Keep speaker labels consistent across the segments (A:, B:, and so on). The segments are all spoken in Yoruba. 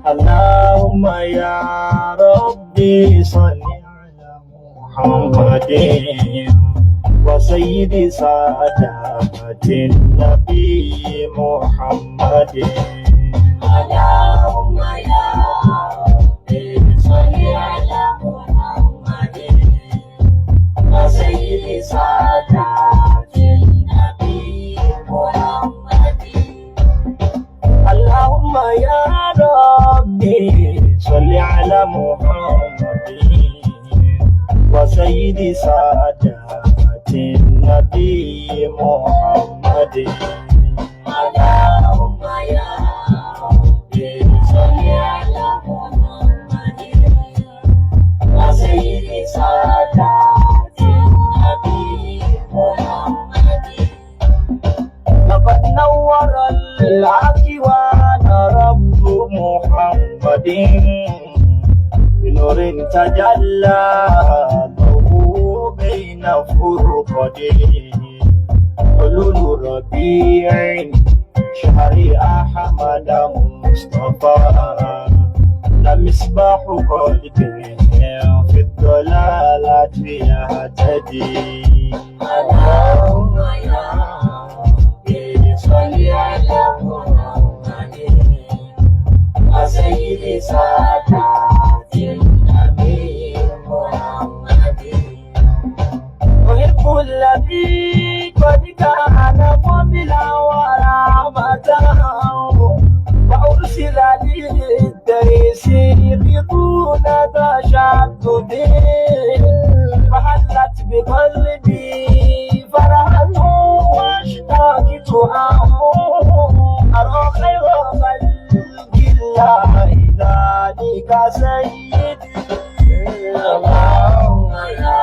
A: اللهم يا ربي صل على محمد وسيد سادات النبي محمد.
B: اللهم يا ربي صل على محمد وسيد سادات النبي محمد.
A: اللهم يا ربي صل على محمد وسيد سادات النبي محمد.
B: اللهم يا ربي صل على محمد وسيد سادات النبي محمد.
A: لقد نور الأكوان رب محمد بنور تجلى ضوءه بين فرقده، حلول ربيع شهر أحمد مصطفى لمصباح قلبه في الضلالات يهتدي.
B: اللهم يا ربي صل على محمد وسيد سادات النبي محمد.
A: أحب الذي قد كان قبلا ورحمة وأرسل للتيسير دون تشدد، فحلت بقلبي فرحا واشتقت أرى خير خلق الله ذلك سيدي.
B: اللهم يا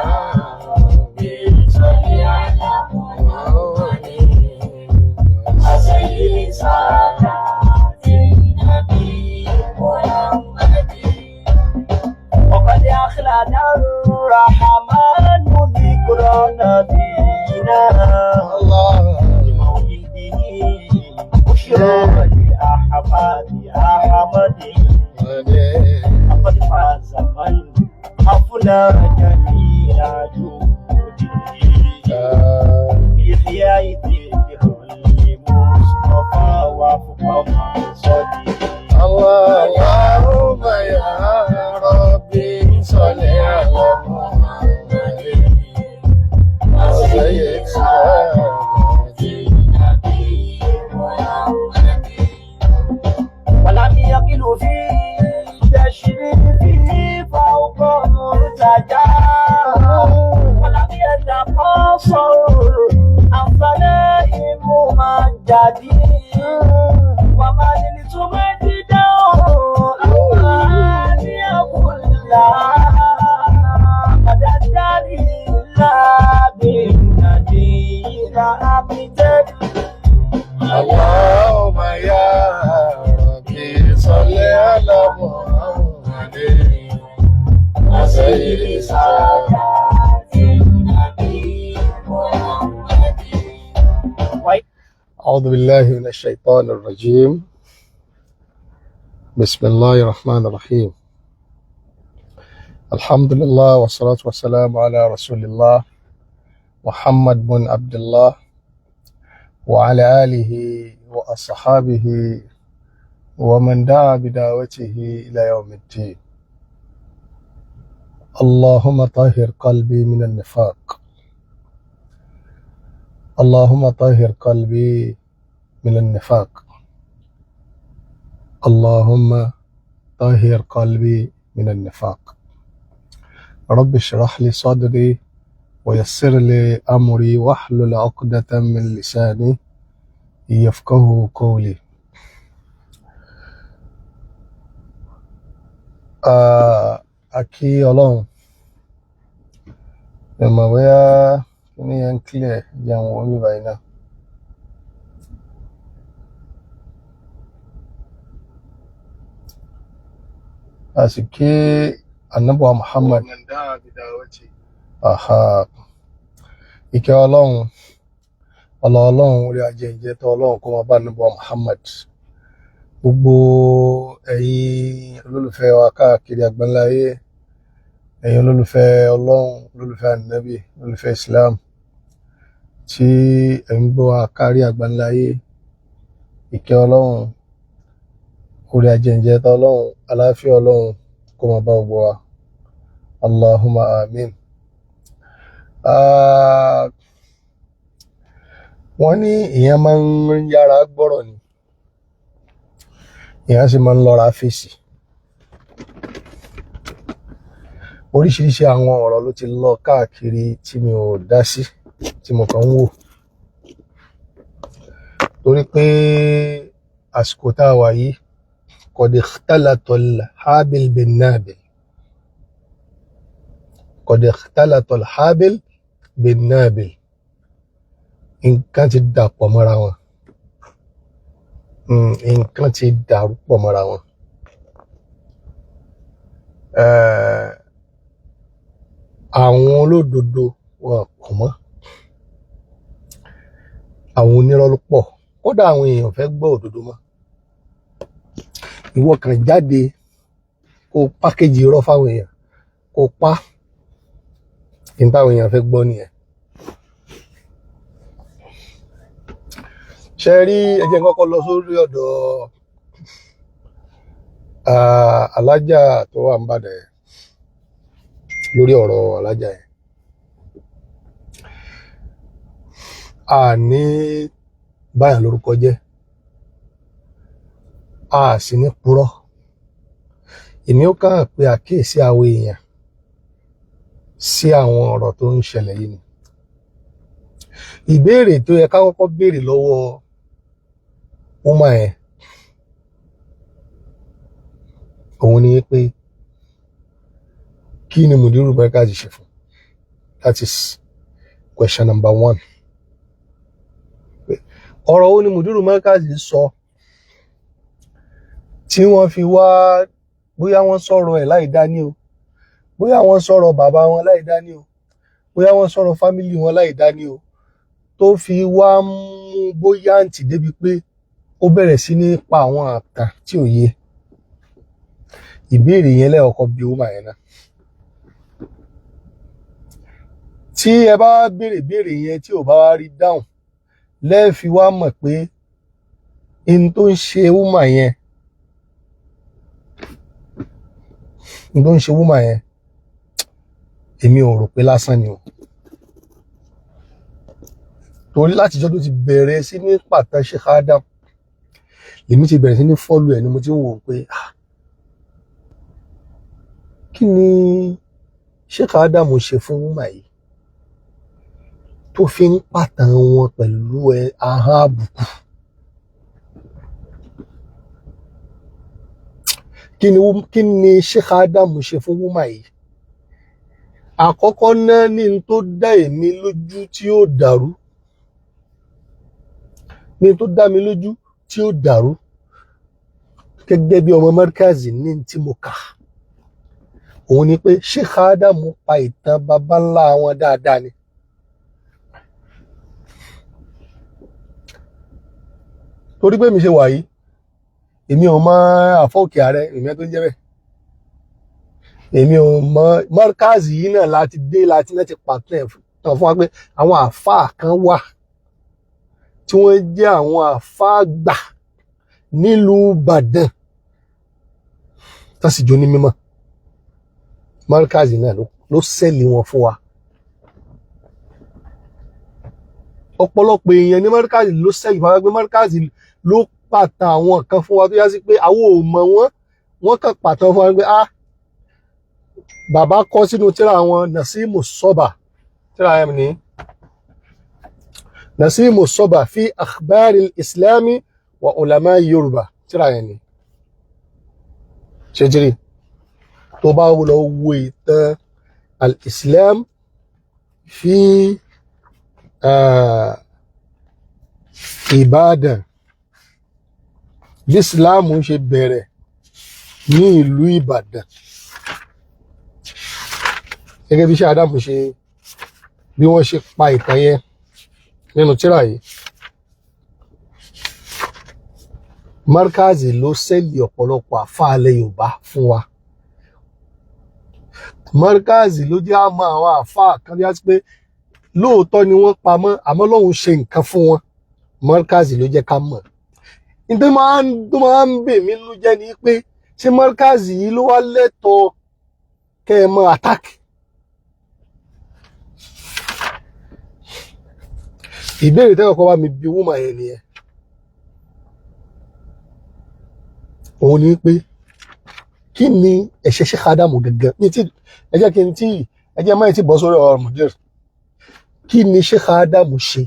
B: ربي صل على محمد وسيد سادات النبي محمد.
A: وقد أخلد الرحمن ذكر نبينا بمولده بشرى لأحفاد أحمد، لقد فاز من أفنى جميع جوده بإحياء ذكر المصطفى وفق مقصده.
C: اللهم يا ربي صل على محمد
B: وسيد سادات النبي محمد.
A: ولم يقل في تشريفه فوق مرتجى، ولم يتقاصر عن ثناء ممجد، وما نلت مجدا أماني كلها مدى الدار إلا بالنبي أبتدي.
C: اللهم يا ربي صل على محمد وسيد
B: سادات النبي محمد.
C: أعوذ بالله من الشيطان الرجيم. بسم الله الرحمن الرحيم. الحمد لله والصلاة والسلام على رسول الله محمد بن عبد الله وعلى آله وأصحابه ومن دعا بدعوته إلى يوم الدين. اللهم طهر قلبي من النفاق، اللهم طهر قلبي من النفاق، اللهم طهر قلبي من النفاق. رب اشرح لي صدري ويسر لي أمري واحلل عقدة من لساني يفقه قولي. A kí Ọlọ́run. Mi ò mọ̀ bóyá kíní yẹn ń clear, jẹ́ n wò ó níbí báyìí náà. A sì kí Ànábì wa Muhammad. Aha. Ìkẹ́ Ọlọ́run, ọlá Ọlọ́run, orí ajẹ́njẹ́ tó Ọlọ́run kó máa bá Ànábì wa Muhammad. Gbogbo Ẹ̀yin olólùfẹ́ wa káàkiri àgbáńláyé, ẹ̀yin olólùfẹ́ Ọlọ́run, olólùfẹ́ Ànábì, olólùfẹ́ Islam tí ẹ̀ ń gbọ́ wa kárí àgbáńláyé, ìkẹ́ Ọlọ́run, orí ajẹ́njẹ́ tọ́ Ọlọ́run, àlàáfíà Ọlọ́run kó máa bá gbogbo wa. Allahumma amin. Ah, wọ́n ní ìyẹn máa ń yára gbọ́rọ̀ ni, ìyẹn sì máa ń lọ́ra fèsì. Oríṣiríṣi àwọn ọ̀rọ̀ ló ti lọ káàkiri tí mi ò dá sí, tí mo kàn ń wò. Torí pé àsìkò tá a wà yìí, qad ikhtalatal habil bin nabil. Qad ikhtalatal habil bin nabil. Nǹkan ti dàpọ̀ mọ́ra wọn. Nǹkan ti dàrú pọ̀ mọ́ra wọn. Àwọn olódodo wọn kò mọ́. Àwọn onírọ́ ló pọ̀. Kódà àwọn èèyàn fẹ́ gbọ́ òdodo mọ́. Ìwọ kan jáde kó pákéjì irọ́ fáwọn èèyàn, kó pa ní táwọn èèyàn fẹ́ gbọ́ nìyẹn. Ṣé rí, ẹ jẹ́ n kọ́kọ́ lọ sórí ọ̀dọ̀ alájà tó wà n'Ìbàdàn yẹn, lórí ọ̀rọ̀ alájà yẹn. A ní báyàn lórúkọ jẹ́, a sì ní purọ́. Èmi ó kàn pé àkíyèsí àwọn èèyàn sí àwọn ọ̀rọ̀ tó ń ṣẹlẹ̀ yìí ni. Ìbéèrè tó yẹ ká kọ́kọ́ béèrè lọ́wọ́ woman yẹn, òun ni pé kí ni Mudiru Markaz ṣe fún? That is question number one. Ọ̀rọ̀ wo ni Mudiru Markaz sọ tí wọ́n fi wá, bóyá wọ́n sọ̀rọ̀ ẹ̀ láì dá ní o, bóyá wọ́n sọ̀rọ̀ bàbá wọn láì dá ní o, bóyá wọ́n sọ̀rọ̀ fámìlì wọn láì dá ní o, tó fi wá mú bóyá àǹtí débi pé ó bẹ̀rẹ̀ sí ní pa àwọn àtàn tí ò yé. Ìbéèrè yẹn lẹ́ọ̀kọ́ bí woman yẹn náà. Tí ẹ bá béèrè béèrè yẹn tí ò bá wá rí dáhùn, lẹ́ẹ̀fi wá mọ̀ pé in tó ń ṣe woman yẹn, in tó ń ṣe woman yẹn, èmi ò rò pé lásán ni o. Torí látijọ́ tó ti bẹ̀rẹ̀ sí ní pàtàn Sheikh Adam, lèmi ti bẹ̀rẹ̀ sí ní fọ́lù ẹ̀ ni mo ti ń wò ó pé kí ni Sheikh Adam ṣe fún woman yìí tó fi ń pàtàn wọn pẹ̀lú ahọ́n àbùkù? Kí ni Sheikh Adam ṣe fún woman yìí? Àkọ́kọ́ náà ní n tó dá èmi lójú tí ó dàrú, ní n tó dá mi lójú tí ó dàrú gẹ́gẹ́ bí ọmọ Markaz ní tí mo kà, òun ni pé Sheikh Adam pa ìtàn baba ńlá wọn dáadáa ni. Torí pé mi ṣe wà yìí, èmi ò mọ àfọ́òkè ààrẹ, èmi tó ń jẹ́ bẹ́ẹ̀. Èmi ò mọ Markaz yìí náà láti dé láti náà ti pàtẹ́ tàn fún wa pé àwọn àfáà kan wà tí wọ́n jẹ́ àwọn àfáà gbà nílùú Ìbàdàn tó sì jó ní mímọ́. Markaz náà ló sẹ́ẹ̀lì wọn fún wa. Ọ̀pọ̀lọpọ̀ èèyàn ní Markaz ló sẹ́ẹ̀lì fún wa pé Markaz ló pàtàn àwọn kan fún wa tó yá sí pé àwọn ò mọ̀ wọ́n, wọ́n kàn pàtàn fún wa pé bàbá kọ sínú tírà àwọn Nasimu Sọ́bà, tírà ẹ̀ ní Nasimu Sọ́bà fi akhbari islami wa ulama Yorùbá, tírà ẹ̀ ní. Ṣèjìrì tó bá lọ wo ìtàn al-Islam fi Ìbàdàn, bí Islam ṣe bẹ̀rẹ̀ ní ìlú Ìbàdàn, gẹ́gẹ́ bí Sheikh Adam ṣe, bí wọ́n ṣe pa ìtàn yẹn nínú tírà yìí. Markazi ló sẹ́ẹ̀lì ọ̀pọ̀lọpọ̀ àfáà ilẹ̀ Yorùbá fún wa. Markazi ló jẹ́ àmọ́ àwọn àfáà kan bí wọ́n ti pé lóòótọ́ ni wọ́n pamọ́, àmọ́ Ọlọ́hun ṣe nǹkan fún wọn. Markazi ló jẹ́ ká mọ̀. Nítorí máa ń tó máa ń bè mí nínú jẹ́ ni pé ṣé Markazi yìí ló wá lẹ́tọ̀ọ́ kẹ́ ẹ mọ attack? Ìbéèrè tẹ́lẹ̀ kọ́ bá mi bi woman yẹn nìyẹn. Òun ni pé kí ni ẹ̀ṣẹ̀ Sheikh Adamu gangan ní tí ẹ jẹ́ kí n tí ẹ jẹ́ máa ti bọ́ sórí ọ̀rọ̀ Mudir. Kí ni Sheikh Adamu ṣe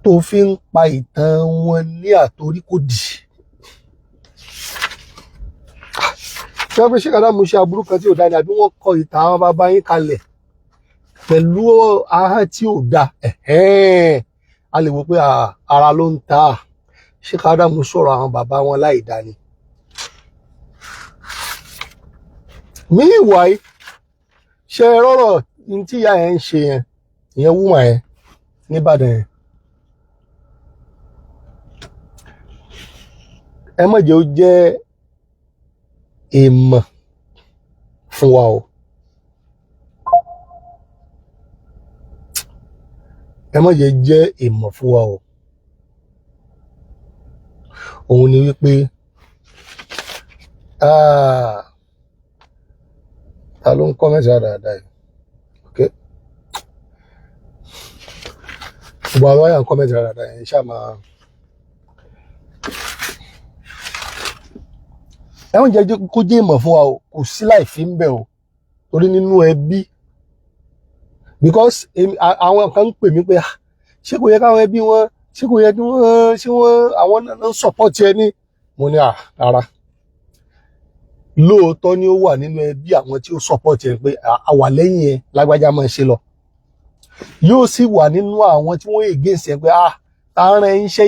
C: tó fi ń pa ìtàn wọn ní àtoríkòdì? Ṣé wọ́n fi Sheikh Adamu ṣe aburú kan tí ò dáa ni, àbí wọ́n kọ ìtàn àwọn bàbá yín kalẹ̀ pẹ̀lú ahọ́n tí ò dáa? A lè wò pé ara ló ń ta. Sheikh Adamu sọ̀rọ̀ àwọn bàbá wọn láì dáa ni. Meanwhile, ṣe rọrọ ní tí ìyá yẹn ń ṣe yẹn, ìyẹn wúmà yẹn nìbàdàn yẹn, ẹ má jẹ́ ó jẹ́ èèmọ̀ fún wa o. Ẹ má jẹ́ jẹ́ èèmọ̀ fún wa o. Òun ni wípé ta ló ń kọ́mẹ̀tì dáadáa yìí? Ok, gbogbo àwọn wáyà ń kọ́mẹ̀tì dáadáa yìí ṣáà máa ẹ má jẹ́ kó jẹ́ ìmọ̀ fún wa o. Kò sí láì fi ń bẹ̀ o, torí nínú ẹbí, because àwọn kan ń pè mí pé ṣé kò yẹ káwọn ẹbí wọn, ṣé kò yẹ kí wọ́n, ṣé wọ́n àwọn náà ń support ẹ ní? Mo ní rárá, lóòótọ́ ni ó wà nínú ẹbí àwọn tí ó support ẹ pé a wà lẹ́yìn ẹ, lágbájá máa ṣe lọ. Yóò sì wà nínú àwọn tí wọ́n against ẹ pé ààrẹ ń ṣe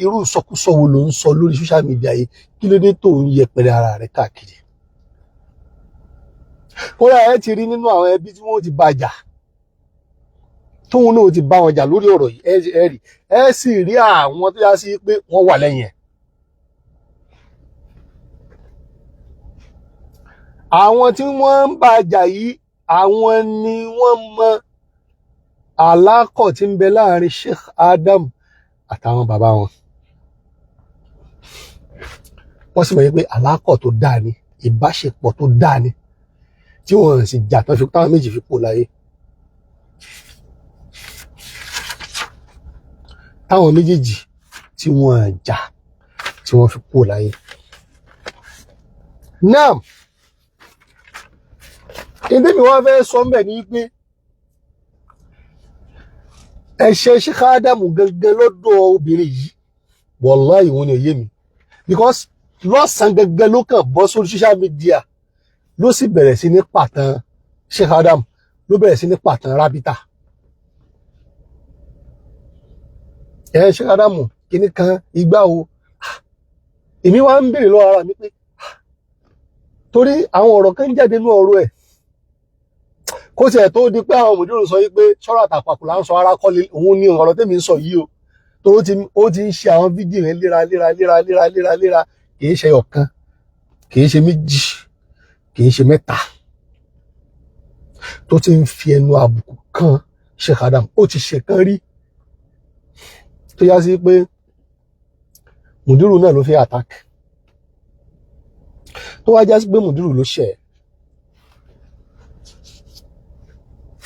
C: irú ìsọkúsọ wo ló ń sọ lórí social media yìí, kí ló dé tó ń yẹpẹrẹ ara rẹ káàkiri? Kódà ẹ ti rí nínú àwọn ẹbí tí wọ́n ti bá jà, tóun náà ti bá wọn jà lórí ọ̀rọ̀ yìí. Ẹ rí, ẹ sì rí àwọn tó yá sí pé wọ́n wà lẹ́yìn ẹ̀. Àwọn tí wọ́n ń bá jà yìí, àwọn ni wọ́n mọ àlákọ̀ tí ń bẹ láàrin Sheikh Adam àtàwọn bàbá wọn. Wọ́n sì mọ̀ yín pé àlákọ̀ tó dáa ni, ìbáṣepọ̀ tó dáa ni, tí wọ́n sì jà tán fi táwọn méjì fi kú láyé. Táwọn méjèèjì tí wọ́n jà tí wọ́n fi kú láyé. Náà, ìdí mi wọ́n fẹ́ sọ mbẹ̀ ni pé ẹ̀ṣẹ̀ Sheikh Adamu gangan lọ́dọ̀ obìnrin yìí, wallahi ìwọ̀n ni ò yé mi, because lọ́sàn-án gangan ló kàn bọ́ sórí social media, ló sì bẹ̀rẹ̀ sí ní pàtàn Sheikh Adam, ló bẹ̀rẹ̀ sí ní pàtàn Rabita. Ẹ Sheikh Adamu kìíní kan igbá o. Èmi wá ń béèrè lọ́wọ́ ara mi pé torí àwọn ọ̀rọ̀ kan jáde nínú ọ̀rọ̀ ẹ̀, kó tiẹ̀ tó di pé àwọn mòdúró sọ yìí pé sọ́rọ̀ àtàpàkù là ń sọ, ara kọ́ òun ní ọ̀rọ̀ tèmi ń sọ yìí o, torí ó ti ń ṣe àwọn fídíò yẹn léra léra léra léra léra léra, kì í ṣe ọ̀kan, kì í ṣe méjì, kì í ṣe mẹ́ta, tó ti ń fi ẹnu àbùkù kan Sheikh Adam. Ó ti ṣe kan rí tó yá sí pé mùdírù náà ló fi attack, tó wá já sí pé mùdírù ló ṣẹ̀,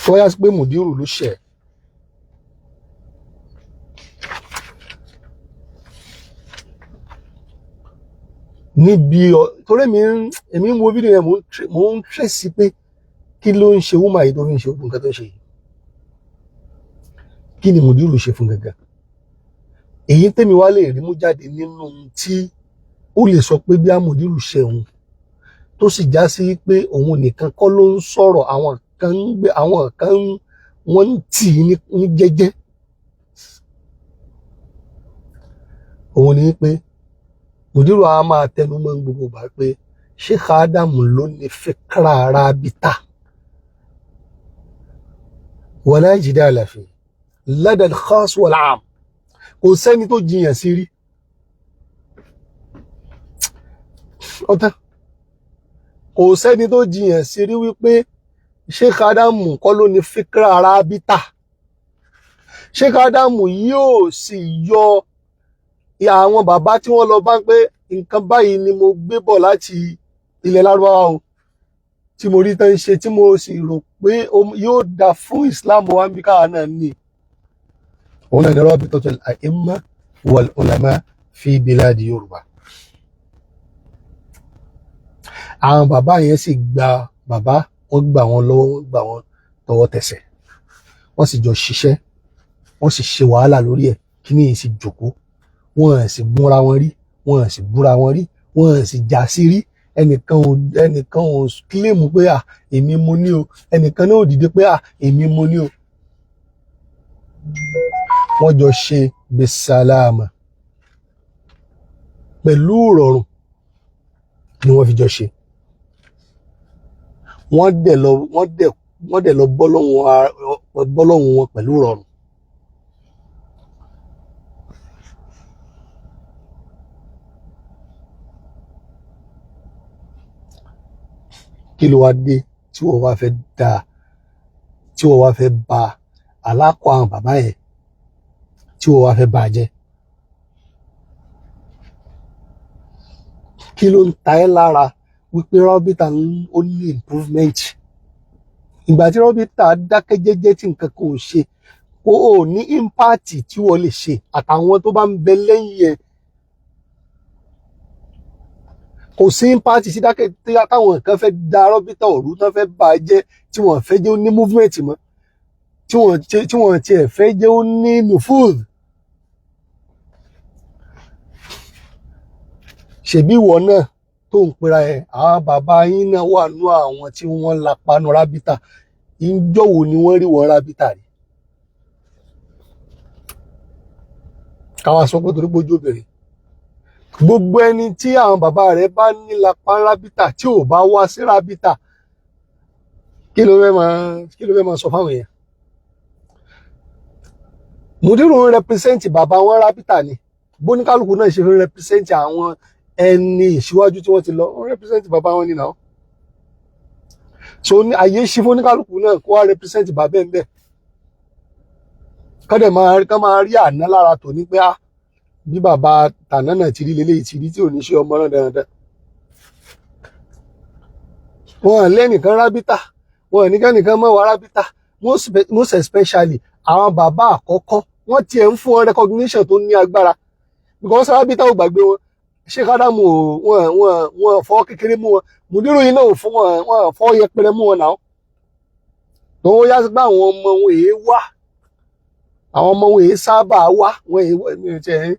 C: tó wá já sí pé mùdírù ló ṣẹ̀. Níbi torí èmi ń wo fídíò yẹn, mò ń tẹ̀sí pé kí ló ń ṣe wúmà yìí tó fi ń ṣe ogun nǹkan tó ń ṣe yìí, kí ni mùdírù ṣe fún gangan? Èyí tèmi wá lè rí mú jáde nínú tí ó lè sọ pé bí àmùdírù ṣe òun, tó sì já sí pé òun nìkan kọ́ ló ń sọ̀rọ̀, àwọn kan ń gbé, àwọn kan wọ́n ń tì í ní jẹ́jẹ́. Òun ni pé mùdírù á máa tẹnu mọ́ gbogbo ìgbà pé Sheikh Adam ló ní fíkra Rabita, wala jidala fi lada al-khas wal-aam. Kò sẹ́ni tó jiyàn sí rí. Ọ̀tán, kò sẹ́ni tó jiyàn sí rí wípé Sheikh Adamu kọ́ ló ní fíkra rábítà. Sheikh Adamu yóò sì yọ àwọn bàbá tí wọ́n lọ bá ń pé nǹkan báyìí ni mo gbé bọ̀ láti ilẹ̀ Lárúbáwá o, tí mo rí tán ń ṣe, tí mo sì rò pé yóò dá fún Islam wa ń bí káwa náà ní. Òun náà ní Rabitatul A'imma wal Ulama fi biladi Yorùbá. Àwọn bàbá yẹn sì gba bàbá, wọ́n gbà wọ́n lọ́wọ́, wọ́n gbà wọ́n tọwọ́ tẹsẹ̀, wọ́n sì jọ ṣiṣẹ́, wọ́n sì ṣe wàhálà lórí ẹ̀. Kíní yìí sì jòkó, wọ́n sì gúnra wọn rí, wọ́n sì búra wọn rí, wọ́n sì jà sí rí. Ẹnìkan ò kílèmù pé à èmi mo ní o, ẹnìkan náà ò dìde pé à èmi mo ní o. Wọ́n jọ ṣe bisalama pẹ̀lú ìrọ̀rùn ni wọ́n fi jọ ṣe. Wọ́n dẹ̀ lọ bọ́lọ́hun wọn pẹ̀lú ìrọ̀rùn. Kí ló wá dé tí wọ́n wá fẹ́ da, tí wọ́n wá fẹ́ ba alákọ̀ àwọn bàbá yẹn, tí wọ́n wá fẹ́ bà jẹ́? Kí ló ń ta ẹ́ lára wípé Rábítà ó ní improvement? Ìgbà tí Rábítà dákẹ́ jẹ́jẹ́ tí nǹkan kan ò ṣe, kó o ní impact tí wọ́n lè ṣe àtàwọn tó bá ń bẹ lẹ́yìn ẹ̀. Kò sí impact tí dákẹ́ tí táwọn kan fẹ́ da Rábítà òru, tán fẹ́ bà á jẹ́, tí wọ́n fẹ́ jẹ́ ó ní movement mọ́, tí wọ́n tiẹ̀ fẹ́ jẹ́ ó ní nufud. Ṣèbí ìwọ náà tó ń pera ẹ, àwọn bàbá yín náà wà nú àwọn tí wọ́n lapa nú Rábítà. Ìjọ́ wo ni wọ́n rí wọn Rábítà rí? Káwa sọ pé torí pé ojú obìnrin, gbogbo ẹni tí àwọn bàbá rẹ̀ bá ní lapa Rábítà tí ò bá wá sí Rábítà, kí ló fẹ́ máa sọ fáwọn èèyàn? Mùdírù ń represent bàbá wọn Rábítà ni. Bóníkálùkù náà ṣe fi represent àwọn ẹni ìṣíwájú tí wọ́n ti lọ, ń represent bàbá wọn nínú àwọn. So ní àyè ṣí fóníkálùkù náà kó wá represent bàbá ẹ̀ ń bẹ̀, kọ́ dẹ̀ máa kọ́ máa rí àná lára tòní pé á bí bàbá tàná náà ti rí leléyìí ti rí, tí ò ní ṣe ọmọ náà dandan. Wọn lẹ́nìkan Rábítà, wọn ní kẹ́nìkan mọ́ wá Rábítà. Most especially àwọn bàbá àkọ́kọ́, wọ́n tiẹ̀ ń fún wọn recognition tó ní agbára, because Rábítà ò gbàgbé wọn. Sheikh Adamu ò wọn fọ́ kékeré mú wọn. Mùdírù yìí náà ò fún wọn, wọn fọ́ yẹpẹrẹ mú wọn náà. Tó ń yá sí pé àwọn ọmọ wọn èé wá, àwọn ọmọ wọn èé sábà wá, wọn èé mi ò tiẹ̀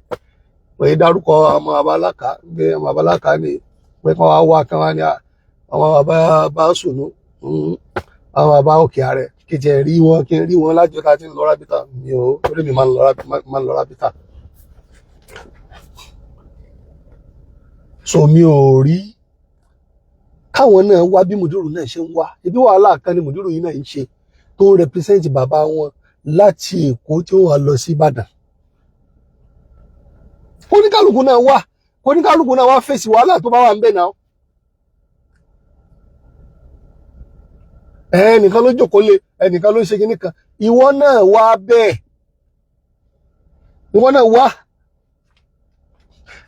C: wọn èé dárúkọ ọmọ babaláka pé ọmọ babaláka ni, pé kí wọ́n wá kí wọ́n ní ọmọ bàbá bá sùnú, àwọn bàbá òkè ààrẹ, kí tiẹ̀ rí wọn, kí n rí wọn lájọ tá a ti ń lọ Rábítà. Mi ò torí mi máa ń lọ Rábítà, so mi ò rí káwọn náà wá bí mùdúrù náà ṣe ń wá. Ibi wàhálà kan ni mùdúrù yìí náà ń ṣe, tó ń represent bàbá wọn láti Èkó tí wọ́n lọ sí Ìbàdàn. Kóníkálukú náà wà, kóníkálukú náà wá fèsì wàhálà tó bá wà ń bẹ̀ náà. Ẹnìkan ló jókòó lé, ẹnìkan ló ń ṣe kinní kan, ìwọ náà wá bẹ́ẹ̀, ìwọ náà wá.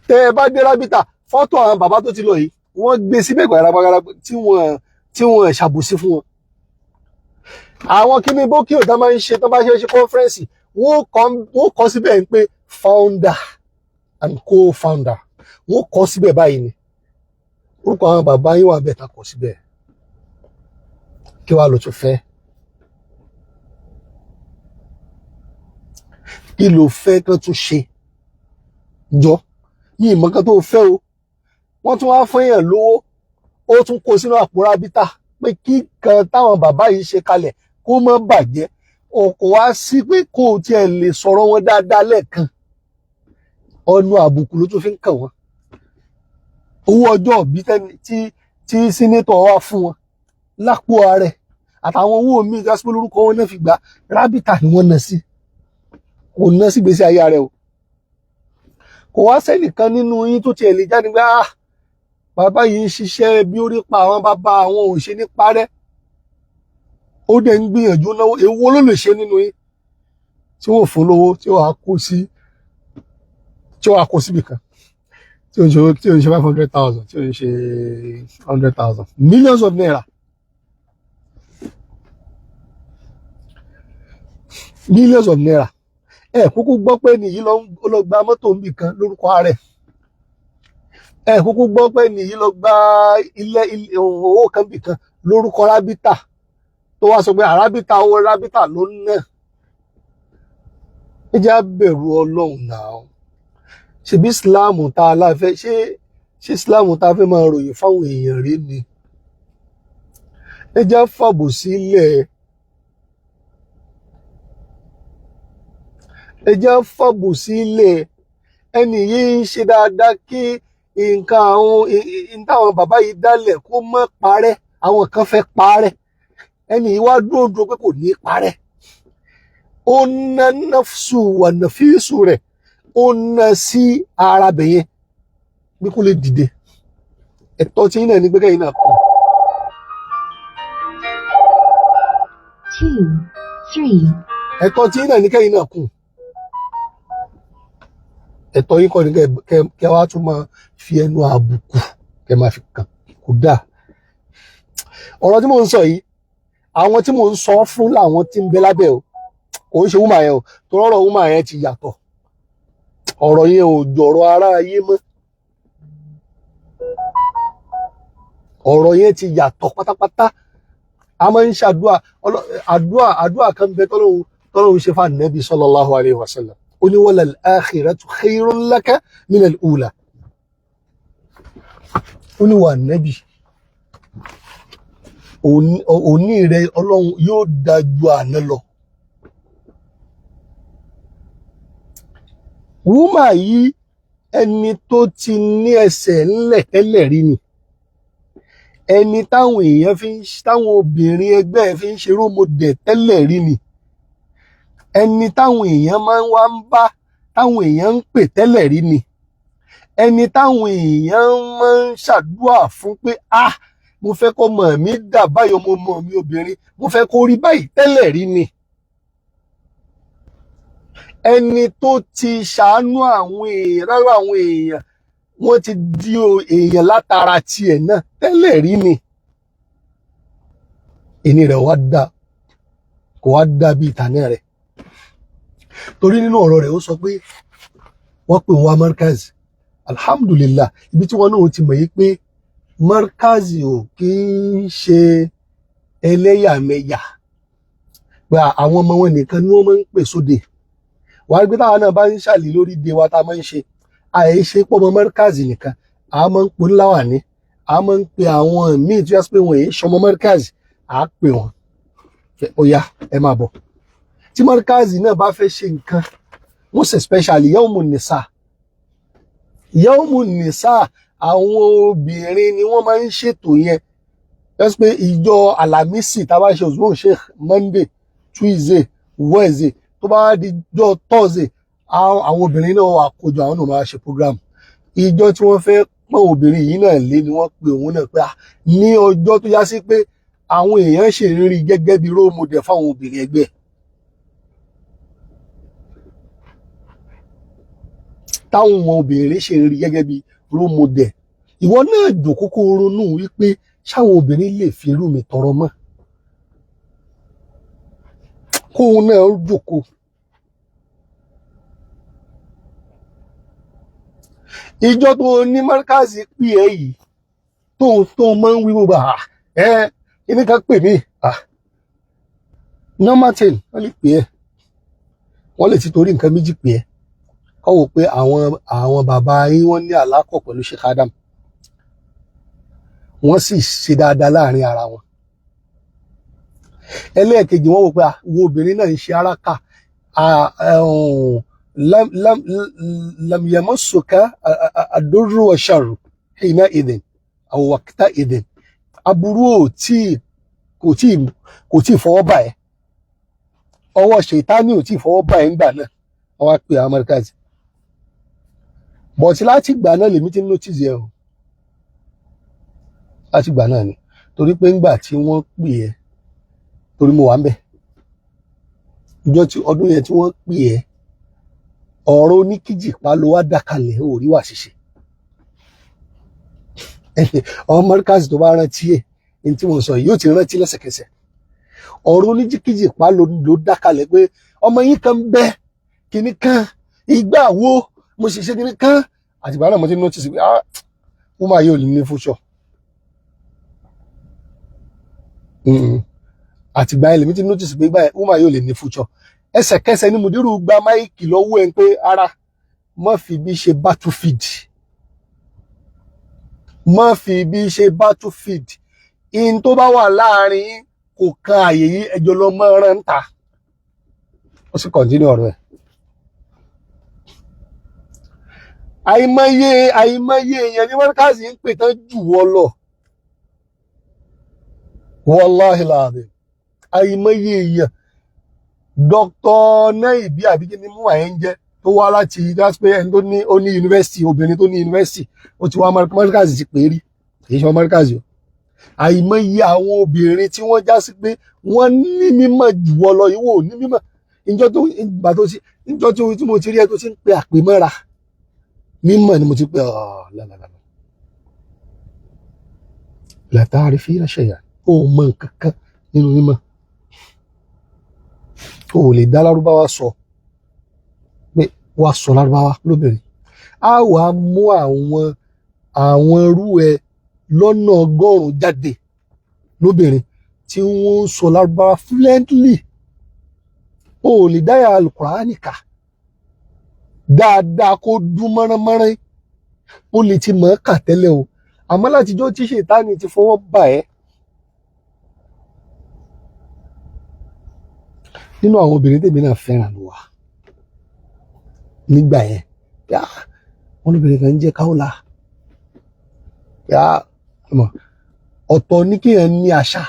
C: Tẹ ẹ bá dé Rábítà, fọ́tò àwọn bàbá tó ti lọ yìí, wọ́n gbé síbẹ̀ gbàgbàgbà tí wọ́n ṣàbòsí fún wọn. Àwọn kíní bókì tó máa ń ṣe, tó bá ṣe ṣe conference, wọ́n kọ síbẹ̀ pé founder and co-founder. Wọ́n kọ síbẹ̀ báyìí ni orúkọ àwọn bàbá yín wà bẹ́ẹ̀, ta kọ síbẹ̀. Kí wàá ló tún fẹ́? Kí ló fẹ́ kán tún ṣe? Jọ ní ìmọ̀ kan tó fẹ́ o. Wọ́n tún wá fún èèyàn lówó, ó tún kó sínú àpò Rábítà pé kí kan táwọn bàbá yìí ṣe kalẹ̀ kó má bàjẹ́. O kò wá sí pé kó o tiẹ̀ lè sọ̀rọ̀ wọn dáadáa lẹ́ẹ̀kan, ọ̀nà àbùkù ló tún fi ń kàn wọ́n. Owó ọjọ́ òbí tí senator wá fún wọn lápò ààrẹ àtàwọn owó míì jásípò lórúkọ wọn náà fi gbà, Rábítà ni wọ́n ná sí, kò ná sí gbèsè ayé rẹ o. Kò wá sẹ́nìkan nínú yín tó tiẹ̀ lè jáde pé ah, bàbá yìí ń ṣiṣẹ́ bí ó rí pa àwọn bàbá àwọn ò ṣe ní parẹ́, ó dẹ̀ ń gbìyànjú náwó. Èwo ló lè ṣe nínú yín tí wọ́n fún lówó tí wọ́n á kó sí, tí wọ́n á kó síbì kan, tí ó ń ṣe 500,000, tí ó ń ṣe 100,000, millions of naira, millions of naira? Ẹ kúkú gbọ́ pé nìyí lọ gba mọ́tò níbì kan lórúkọ ààrẹ. Ẹ kúkú gbọ́ pé nìyí lọ gba ilé owó kan bì kan lórúkọ rábítà, tó wá sọ pé àrábítà, owó rábítà ló ń ná. Ẹ jẹ́ á bẹ̀rù Ọlọ́run náà. Ṣebí Islam tá a láfẹ́ ṣé Islam tá a fẹ́ máa ròyìn fáwọn èèyàn rí ni? Ẹ jẹ́ á fàbò sílẹ̀, ẹ jẹ́ á fàbò sílẹ̀. Ẹni yìí ń ṣe dáadáa kí nǹkan àwọn táwọn bàbá yìí dálẹ̀ kó má parẹ́. Àwọn kan fẹ́ parẹ́, ẹni yìí wá dúró dúró pé kò ní parẹ́. Ó ná nafsu wà nàfíìsù rẹ̀, ó ná sí ara bẹ̀yẹn bí kò lè dìde. Ẹ̀tọ́ tí yín náà ní gbẹ́gẹ́ yìí náà kù.
B: 2, 3,
C: Ẹ̀tọ́ tí yín náà ní kẹ́yìn náà kù. Ẹ̀tọ́ yín kọ́ ni kẹ́ wá tún máa fi ẹnu àbùkù kẹ́ máa fi kàn. Kò dáa. Ọ̀rọ̀ tí mò ń sọ yìí, àwọn tí mò ń sọ fún làwọn tí ń bẹ lábẹ́ o. Kò ń ṣe wúmà yẹn o, torí ọ̀rọ̀ wúmà yẹn ti yàtọ̀. Ọ̀rọ̀ yẹn ò jọ̀rọ̀ ara ayé mọ́. Ọ̀rọ̀ yẹn ti yàtọ̀ pátápátá. A máa ń ṣàdúà, àdúà kan bẹ tọ́lọ́hun ṣe fún Ànábì sallallahu alayhi wa sallam. Ó ní walal akhiratu khayrun laka minal ula. Ó ní wà Ànábì, òní rẹ Ọlọ́run yóò dáa ju àná lọ. Wúmà yìí, ẹni tó ti ní ẹsẹ̀ ńlẹ̀ tẹ́lẹ̀ rí ni, ẹni táwọn èèyàn fi ń, táwọn obìnrin ẹgbẹ́ ẹ̀ fi ń ṣe rómọdẹ̀ tẹ́lẹ̀ rí ni, ẹni táwọn èèyàn máa ń wá ń bá, táwọn èèyàn ń pè tẹ́lẹ̀ rí ni, ẹni táwọn èèyàn máa ń ṣàdúà fún pé ah, mo fẹ́ kọ́ ọmọ mi dà báyìí, ọmọ ọmọ mi obìnrin, mo fẹ́ kó rí báyìí tẹ́lẹ̀ rí ni, ẹni tó ti ṣàánú àwọn èèyàn, rárá àwọn èèyàn wọ́n ti di èèyàn látara tiẹ̀ náà tẹ́lẹ̀ rí ni. Ẹni rẹ̀ wá dá, kò wá dá bí ìtànà rẹ̀. Torí nínú ọ̀rọ̀ rẹ̀ ó sọ pé wọ́n pè wọ́n Markaz. Alhamdulillah, ibi tí wọ́n náà ti mọ̀ yí pé Markaz ò kí ń ṣe ẹlẹ́yàmẹ̀yà, pé àwọn ọmọ wọn nìkan ni wọ́n máa ń pè sóde. Wàá rí pé táwa náà bá ń ṣàlì lórí de wa tá a máa ń ṣe, àìṣe pọ̀ mọ́ Markaz nìkan, a máa ń pò ńláwà ní, a máa ń pe àwọn míì tí wọ́n pé wọ́n èyí ṣọmọ Markaz, à á pè wọ́n, ó yá ẹ máa bọ̀. Tí Markaz náà bá fẹ́ ṣe nǹkan, most especially Yawmun Nisa, Yawmun Nisa, àwọn obìnrin ni wọ́n máa ń ṣètò yẹn. Just pé ìjọ Àlàmísì tá a bá ṣe Usman Sheikh Monday, Tuesday, Wednesday, tó bá di jọ Thursday, àwọn obìnrin náà wà kójọ, àwọn náà máa ṣe program. Ìjọ tí wọ́n fẹ́ pọ́n obìnrin yìí náà lé ni wọ́n pe òun náà pé ní ọjọ́ tó yá sí pé àwọn èèyàn ṣe ń rí gẹ́gẹ́ bí role model fáwọn obìnrin ẹgbẹ́. Táwọn obìnrin ṣe ń rí gẹ́gẹ́ bí role model. Ìwọ náà jòkó kó ronú wípé ṣáwọn obìnrin lè fi irú mi tọrọ mọ́. Kóun náà jòkó. Ìjọ tó ní Markaz pè ẹ́ yìí tó máa ń wí gbogbo ẹ kíní kan pè mí, normal thing, wọ́n lè pè ẹ́, wọ́n lè ti torí nǹkan méjì pè ẹ́. Kọ́ wò pé àwọn bàbá yín wọ́n ní àlákọ̀ pẹ̀lú Sheikh Adam, wọ́n sì ṣe dáadáa láàrin ara wọn. Ẹlẹ́ẹ̀kejì, wọ́n wò pé wo obìnrin náà ń ṣe araka, lam yamassuka ad-durru wa sharru hina idhin aw waqta idhin, aburú ò tí kò tí fọwọ́ bà ẹ́, ọwọ́ ṣètánì ò tí fọwọ́ bà ẹ́ ńgbà náà. Wọ́n wá pè àwọn Markaz, But láti ìgbà náà lèmi ti ń notice ẹ o, láti ìgbà náà ni, torí pé ńgbà tí wọ́n pè ẹ́, torí mo wà ń bẹ̀ ìjọ tí ọdún yẹn tí wọ́n pè ẹ́, ọ̀rọ̀ oníkíjìpá ló wá dákalẹ̀, ò rí wà ṣiṣẹ́. Ọmọ mọ́ríkàsì tó bá rántí ẹ̀ ní tí mo sọ yìí, yóò ti rántí lẹ́sẹ̀kẹsẹ̀. Ọ̀rọ̀ oníkíjìpá ló dákalẹ̀ pé ọmọ yín kan bẹ kinní kan, ìgbà wo mo ṣe ṣe kinní kan. Àtìgbà náà mo ti notice pé ah, woman yóò ní future. Àtìgbà yẹn lèmi ti notice pé báyìí woman yóò lè ní future. Ẹsẹ̀kẹsẹ̀ ni mùdírù gba mic lọ́wọ́ ẹ̀ pé ara má fi bí ṣe battlefield, má fi bí ṣe battlefield. In tó bá wà láàrin yín kò kan àyè yìí, ẹjọ́ lọ mọ́ ẹran ń ta. Ó sì continue ọ̀rọ̀ ẹ̀. Àìmọye àìmọye èèyàn ní mọ́ríkàsì ń pè tán jù wọ́ lọ, wàláhì láàrin àìmọye èèyàn. Dr. Naibi àbí kí ni mú àyẹ̀ ń jẹ́ tó wá láti that's pé ẹni tó ní ó ní yunifásitì, obìnrin tó ní yunifásitì, ó ti wá mọ́ríkàsì ti pè é rí, kì í ṣe mọ́ríkàsì o. Àìmọye àwọn obìnrin tí wọ́n já sí pé wọ́n ní mímọ̀ jù wọ́ lọ, ìwọ ò ní mímọ̀. Ìjọ tó ìgbà tó ti ìjọ tí mo ti rí ẹ tó ti ń pe àpè mọ́ra mímọ̀ ni mo ti pe ọ̀ lálàlà látàrí fi ṣẹ̀yà, ó mọ nǹkan kan nínú mímọ̀, o ò lè dá lárúbáwá sọ pé wàá sọ lárúbáwá lóbìnrin. Á wàá mú àwọn irú ẹ lọ́nà 100 jáde lóbìnrin tí wọ́n ń sọ lárúbáwá fluently. O ò lè dáyà alukurani kà dáadáa kó dún mọ́ránmọ́rán, o lè ti mọ̀ ọ́ kà tẹ́lẹ̀ o, àmọ́ látijọ́ tí ṣètánì ti fọwọ́ bà ẹ́. Nínú àwọn obìnrin tèmi náà fẹ́ràn ló wà nígbà yẹn, yá wọn lóbìnrin kan ń jẹ́ káwọ́lá, yá ọ̀tọ̀ ní kéèyàn ní àṣà,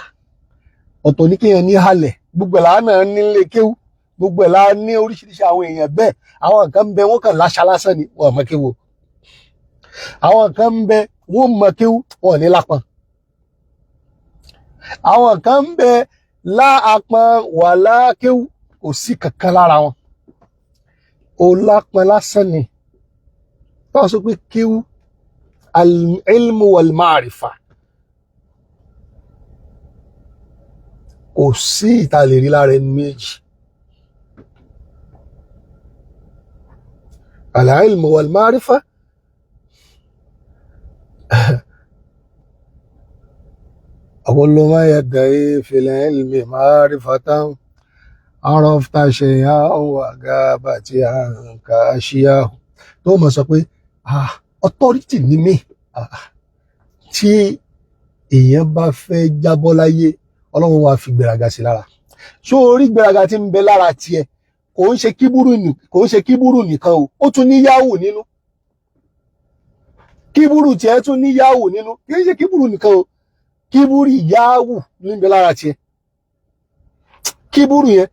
C: ọ̀tọ̀ ní kéèyàn ní halẹ̀, gbogbo ẹ̀ làá náà nílé kéwú, gbogbo ẹ̀ la ní oríṣiríṣi àwọn èèyàn bẹ́ẹ̀. Àwọn kan ń bẹ wọ́n kàn láṣà lásán ni, wọ́n mọ̀ kéwú. Àwọn kan ń bẹ wọ́n mọ̀ kéwú, wọ́n ní lápọn. Àwọn kan ń bẹ láàpọn wà lákéwú, kò sí kankan lára wọn, ó lápọn lásán ni. Báwo sọ pé kéwú al-ilmu wal-ma'rifa kò sí ìta lè rí lára ẹni méjì. Al-ilmu wal-ma'rifa kullu ma yadda'i fil ilmi ma'rifatan arafta shay'an wa ghabat anka ashiyahu. Tó mọ̀ sọ pé ah, authority ni mí. Tí èèyàn bá fẹ́ jábọ́ láyé, Ọlọ́run wa fi gbéraga sí lára. Ṣó orí gbéraga tí ń bẹ lára tiẹ̀ kò ń ṣe kíbúrú, kò ń ṣe kíbúrú nìkan o, ó tún ní yáwù nínú. Kíbúrú tiẹ̀ tún ní yáwù nínú, kì í ṣe kíbúrú nìkan o, kíbúrú yáwù ní ń bẹ lára tiẹ̀. Kíbúrú yẹn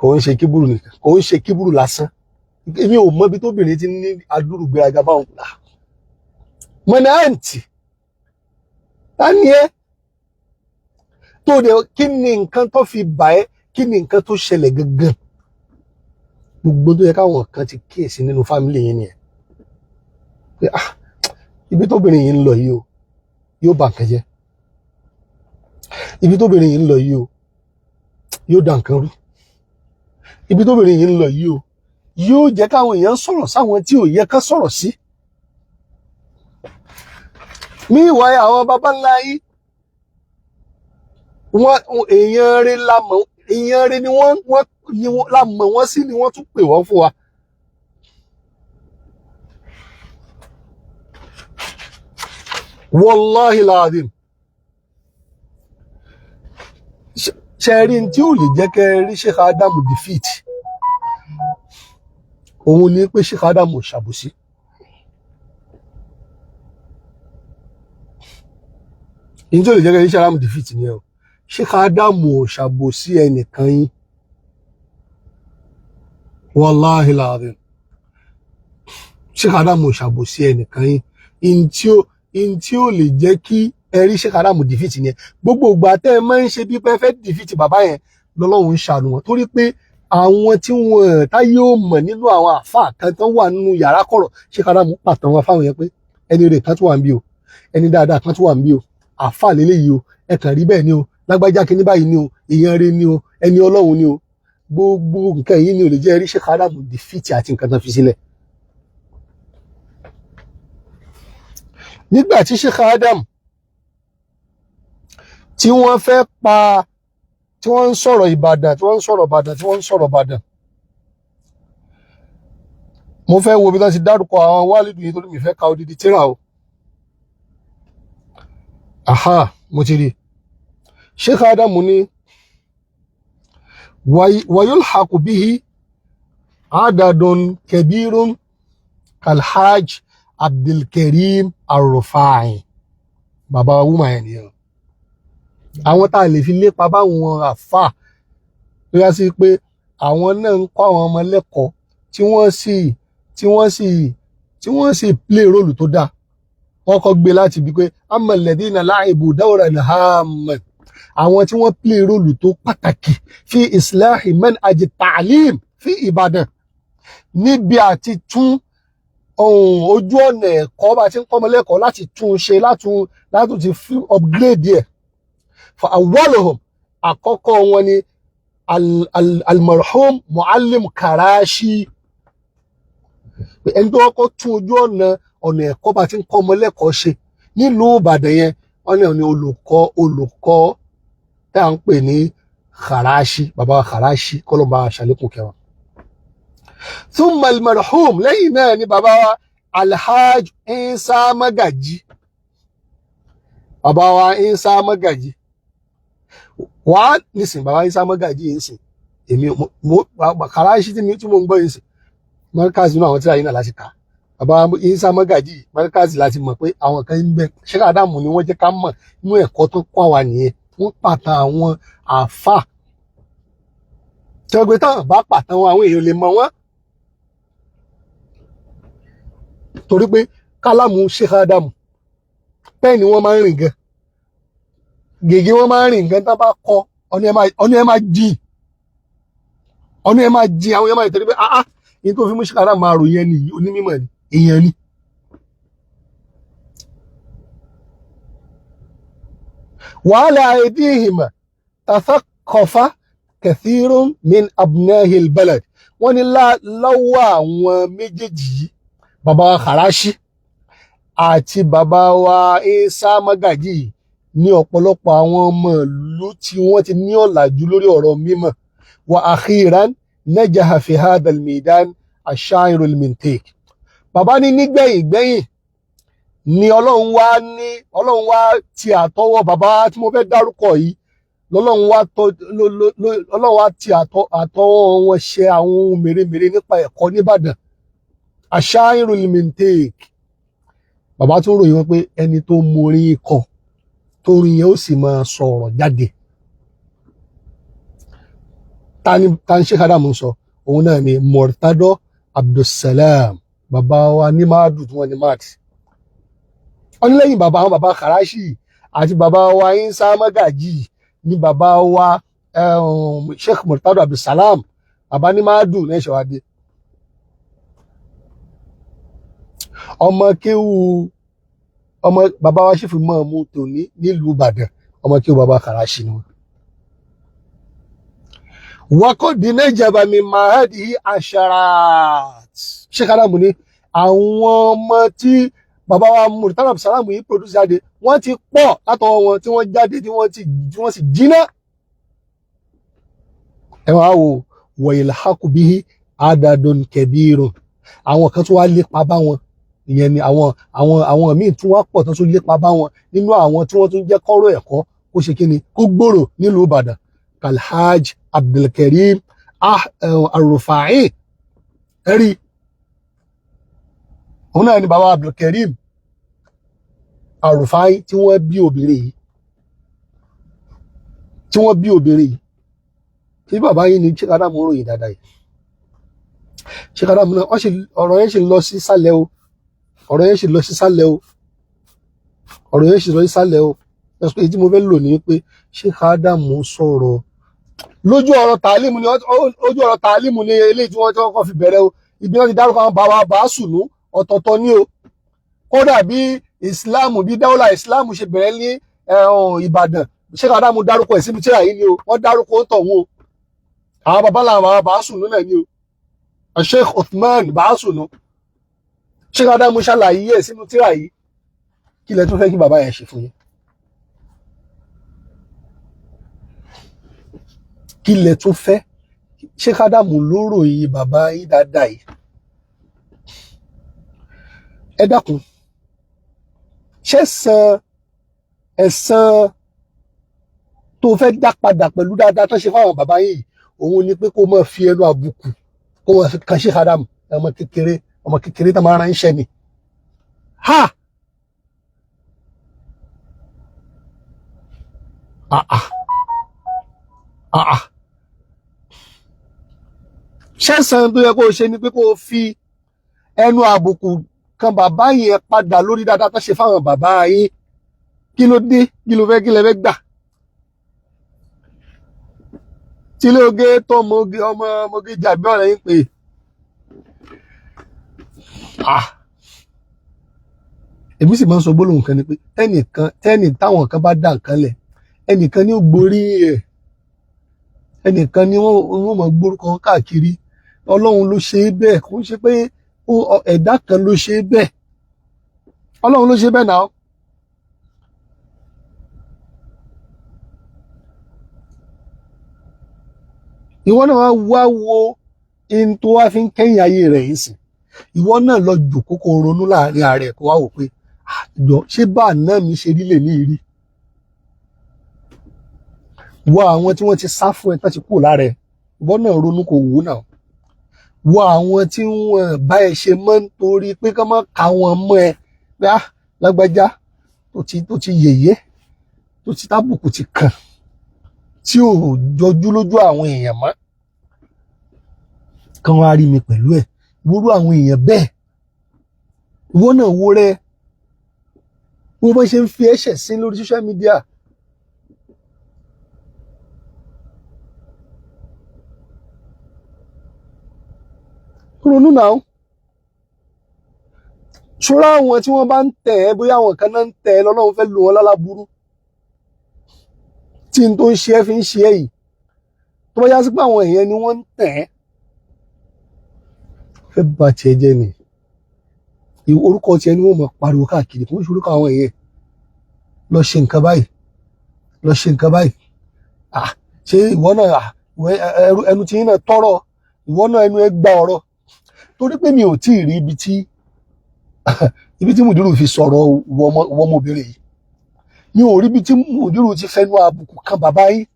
C: kò ń ṣe kíbúrú nìkan, kò ń ṣe kíbúrú lásán. Èmi ò mọ ibi tóbìnrin ti ní adúrú gbéraga báwọn. Mọ̀nà àǹtí ta ni ẹ tó dé, kí ni nǹkan tó fi bà ẹ́, kí ni nǹkan tó ṣẹlẹ̀ gangan? Gbogbo tó yẹ káwọn kan ti kíyèsí nínú fámìlì yẹn nìyẹn pé ah, ibi tóbìnrin yìí ń lọ yìí o, yóò bà nǹkan jẹ́. Ibi tóbìnrin yìí ń lọ yìí o, yóò dà nǹkan rú. Ibi tóbìnrin yìí ń lọ yìí o, yóò jẹ́ káwọn èèyàn sọ̀rọ̀ sáwọn tí ò yẹ ká sọ̀rọ̀ sí. Míwáyé àwọn baba ńlá yìí, wọ́n èèyàn rẹ̀ la mọ̀, èèyàn rẹ̀ ni wọ́n ni wọ́n la mọ̀ wọ́n sí, ni wọ́n tún pè wọ́n fún wa. Wàláhì láàdìm, ṣe rí tí ò lè jẹ́ kẹ́ rí Sheikh Adamu defeat, òun ni pé Sheikh Adamu ṣàbòsí. Ní tí ò lè jẹ́ kẹ́ rí Sheikh Adamu defeat ni ẹ o, Sheikh Adamu ò ṣàbòsí ẹnìkan yín. Wàláhì láàdìm, Sheikh Adamu ṣàbòsí ẹnìkan yín. In tí ó lè jẹ́ kí ẹ rí Sheikh Adamu defeat yẹn, gbogbo ìgbà tẹ́ ẹ máa ń ṣe bí pé ẹ fẹ́ defeat bàbá yẹn, lọ́lọ́run ń ṣàánú wọn, torí pé àwọn tí wọn táyé ò mọ̀ nínú àwọn àfáà kan tán wà nínú yàrá kọ̀rọ̀, Sheikh Adamu pàtàn wọn fáwọn yẹn pé ẹni rẹ̀ kan tó wà ń bí o, ẹni dáadáa kan tó wà ń bí o, àfáà lélẹ́yìí o, ẹ kàn rí bẹ́ẹ̀ ni o, lágbájá kínní báyìí ni o, èèyàn rẹ̀ ni o, ẹni Ọlọ́run ni o. Gbogbo nǹkan yìí ni ò lè jẹ́ rí Sheikh Adamu defeat àti nǹkan tán fi sílẹ̀. Nígbà tí Sheikh Adam tí wọ́n fẹ́ pa, tí wọ́n ń sọ̀rọ̀ Ìbàdàn, tí wọ́n ń sọ̀rọ̀ Ìbàdàn, tí wọ́n ń sọ̀rọ̀ Ìbàdàn, mo fẹ́ wo bí wọ́n ti dárúkọ àwọn wálìdù yìí, torí mi fẹ́ ka odidi tíra o. Aha, mo ti rí. Sheikh Adam ní wayulhaqu bihi adadun kabirun kalhaj Abdulkarim Arrufai. Bàbá wúmà yẹn nìyẹn, àwọn tá a lè fi lépa báwọn àfà tó yá sí pé àwọn náà ń kọ́ àwọn ọmọ lẹ́kọ̀ọ́, tí wọ́n sì play role tó dáa. Wọ́n kọ́ gbé láti bí pé amalladhina la'ibu dawran hamman, àwọn tí wọ́n play role tó pàtàkì fi islahi manhaj ta'lim fi Ìbàdàn, níbi àti tún ohun ojú ọ̀nà ẹ̀kọ́ bá ti ń kọ́ ọmọ lẹ́kọ̀ọ́ láti tún un ṣe, látún ti fi upgrade ẹ̀. Fa awwaluhum, àkọ́kọ́ wọn ni almarhum Muallim Karashi, pé ẹni tó kọ́kọ́ tún ojú ọ̀nà ẹ̀kọ́ bá ti ń kọ́ ọmọ lẹ́kọ̀ọ́ ṣe nílùú Ìbàdàn yẹn, wọ́n ní olùkọ́ tá à ń pè ní Karashi, bàbá Karashi, kọ́lọ́ bá ṣàlékún kẹwàá. Thumma almarhum, lẹ́yìn náà ni bàbá wa Alhaj Isa Magaji, bàbá wa Isa Magaji wà á nísìn, bàbá Isa Magaji yìí ń sìn èmi mo Karashi tí mo ń gbọ́ yìí sìn mọ́ríkàsì nínú àwọn tíra yìí náà láti kà. Bàbá Isa Magaji, mọ́ríkàsì láti mọ̀ pé àwọn kan ń bẹ. Sheikh Adamu ni wọ́n jẹ́ ká mọ̀ inú ẹ̀kọ́ tó kọ́ àwa nìyẹn. Wọ́n pàtàn àwọn àáfà tí wọ́n gbé tán bá pàtàn wọn, àwọn èèyàn lè mọ̀ wọ́n, torí pé kálámù Sheikh Adamu pẹ́ẹ́nì wọ́n máa ń rìn gan, gègé wọ́n máa ń rìn gan, tán bá kọ ọ̀nà ẹ̀ máa jìn, ọ̀nà ẹ̀ máa jìn, àwọn èèyàn máa tẹ̀lé pé ah ah, ní tó fi mú Sheikh Adamu máa ròyìn ẹni yìí, onímọ̀ ni, èèyàn ni. Wàhálà aydihima tathaqafa kathirun min abnahil balad. Wọ́n ní lọ́wọ́ àwọn méjèèjì yìí, bàbá wa Karashi àti bàbá wa Isa Magaji yìí, ní ọ̀pọ̀lọpọ̀ àwọn ọmọ ìlú tí wọ́n ti ní ọ̀làjú lórí ọ̀rọ̀ mímọ̀. Wa akhiran najaha fi hadha al-midan ash-sha'ir al-mintiq. Bàbá ní nígbẹ̀yìn gbẹ̀yìn ni Ọlọ́run wá ti àtọwọ́ bàbá tí mo fẹ́ dárúkọ yìí, lọ́lọ́run wá tọ́ Ọlọ́run wá ti àtọwọ́ wọn ṣe àwọn ohun mèremère nípa ẹ̀kọ́ nìbàdàn. Ash-sha'ir al-mintiq, bàbá tó ròyìn wọn pé ẹni tó morin kọ, torin yẹn ó sì máa sọ̀rọ̀ jáde. Tani Sheikh Adamu sọ? Òun náà ni Murtado Abdulsalam, bàbá wa ní máàdù tí wọ́n ní máàdì. Wọ́n ní lẹ́yìn bàbá àwọn bàbá Karashi àti bàbá wa Isa Magaji ní bàbá wa Sheikh Murtado Abdulsalam, bàbá ní máàdù ní ẹ̀ṣẹ̀ wa dé. Ọmọ kéwu ọmọ bàbá wa ṣì fi mọ́ ọmú tòní nílùú Ìbàdàn, ọmọ kéwu bàbá Karashi ni wọn. Wakọ̀dì nẹ́jàbá mi mahadi asharat. Sheikh Adamu ní àwọn ọmọ tí bàbá wa Murtala Abdulsalam yìí produce jáde, wọ́n ti pọ̀ látọwọ́ wọn tí wọ́n jáde, tí wọ́n sì jiná. Ẹ wá wo wọ̀nyí bihi adadun kabirun, àwọn kan tó wá lépa bá wọn, ìyẹn ni àwọn míì tún wá pọ̀ tó tún lépa bá wọn nínú àwọn tí wọ́n tún jẹ́ kọ́rọ̀ ẹ̀kọ́ kó ṣe kí ni kó gbòòrò nílùú Ìbàdàn. Kalhaj Abdulkarim Arrufai, ẹ̀rí òun náà ni bàbá Abdulkarim Arrufai tí wọ́n bí obìnrin yìí, tí wọ́n bí obìnrin yìí, tí bàbá yìí ní Sheikh Adamu ròyìn dáadáa yìí. Sheikh Adam náà wọ́n sì, ọ̀rọ̀ yẹn sì lọ sí sàlẹ̀ o, ọ̀rọ̀ yẹn sì lọ sí sàlẹ̀ o, ọ̀rọ̀ yẹn sì lọ sí sàlẹ̀ o. Ẹ̀sùn èyí tí mo fẹ́ lò ní pé Sheikh Adam sọ̀rọ̀ lójú ọ̀rọ̀ tàlímù ni, ojú ọ̀rọ̀ tàlímù ni eléyìí tí wọ́n ti kọ́kọ́ fi bẹ̀rẹ̀ o. Ibi náà ti dárúkọ àwọn bàbá bàásùnú ọ̀tọ̀ọ̀tọ̀ ní o. Kódà bí ìsìláàmù, bí dáwọ́là ìsìláàmù ṣe bẹ̀rẹ̀ ní Ìbàdàn, Sheikh Adam dárúkọ ẹ̀ sínú tíra yìí ni o. Wọ́n dárúkọ ń tọ̀hún o, àwọn bàbá làwọn bàbá bàásùnú náà ni o, Sheikh Uthman bàásùnú. Sheikh Adam ṣàlàyé ẹ̀ sínú tíra yìí. Kí lẹ tún fẹ́ kí bàbá yẹn ṣe fún yín? Kí lẹ tún fẹ́? Sheikh Adam ló ròyìn bàbá yín dáadáa yìí. Ẹ dákun, ṣé san ẹ̀san tó fẹ́ dá padà pẹ̀lú dáadáa tó ṣe fáwọn bàbá yìí òun ni pé kó máa fi ẹnu àbùkù, kó máa fi kan Sheikh Adam, ọmọ kékeré, ọmọ kékeré tá máa ránṣẹ́ ni? Ha, ah ah ah ah, ṣẹ́sàn tó yẹ kó o ṣe ni pé kó o fi ẹnu àbùkù kan bàbá yẹn padà lórí dáadáa tó ṣe fáwọn bàbá yín? Kí ló dé? Kí ló fẹ́? Kí lẹ fẹ́ gbà? Tí ilé oge tó ọmọ oge, ọmọ oge jàbí ọ̀rẹ́ yín pé, ah, èmi sì máa ń sọ gbólóhùn kan ni pé tẹ́nìkan tẹ́nì táwọn kan bá dá nǹkan lẹ̀, ẹnìkan ní ó gborí ẹ̀, ẹnìkan ní wọ́n máa gbórúkọ káàkiri. Ọlọ́run ló ṣe é bẹ́ẹ̀, kò ń ṣe pé ẹ̀dá kan ló ṣe é bẹ́ẹ̀. Ọlọ́run ló ṣe bẹ́ẹ̀ náà. Ìwọ náà wá wá wo in tó wá fi ń kẹ́yìn ayé rẹ̀ yìí sìn. Ìwọ náà lọ jòkó, kó ronú láàrin ara ẹ̀, kó wá wò pé, àjọ ṣé bá àná mi ṣe rí lè ní ìrí wo àwọn tí wọ́n ti sá fún ẹ tán ti kúrò lára ẹ. Ìwọ náà ronú, kó wò náà, wo àwọn tí wọ́n bá ẹ ṣe mọ́ nítorí pé kán má ka wọn mọ́ ẹ, pé á lágbájá tó ti yẹ̀yẹ́, tó ti tábùkù ti kàn, tí ò jọjú lójú àwọn èèyàn mọ́, kán wá rí mi pẹ̀lú ẹ̀. Wúrú àwọn èèyàn bẹ́ẹ̀, ìwọ náà wo rẹ, wo bá ṣe ń fi ẹ̀ṣẹ̀ sí lórí social media. Ronú náà, ṣọ́ra àwọn tí wọ́n bá ń tẹ̀ ẹ́, bóyá àwọn kan náà ń tẹ̀ ẹ́ lọ́lọ́run fẹ́ lò wọ́n lálábúrú tí n tó ń ṣe ẹ́ fi ń ṣe ẹ́ yìí. Tó bá yá sí pé àwọn èèyàn ni wọ́n ń tẹ̀ ẹ́, fẹ́ bà tiẹ̀ jẹ́ ni, orúkọ tiẹ̀ ni wọ́n máa pariwo káàkiri, kò ń ṣe orúkọ àwọn èèyàn. Lọ ṣe nǹkan báyìí, lọ ṣe nǹkan báyìí. Ah, ṣé ìwọ náà, ah, ẹnu tí yín náà tọrọ, ìwọ náà ẹnu ẹ gba ọ̀rọ̀, torí pé mi ò tí ì rí ibi tí mùdírù fi sọ̀rọ̀ ìwọ ọmọbìnrin yìí. Mi ò rí ibi tí mùdírù ti fẹnu àbùkù kan bàbá yín.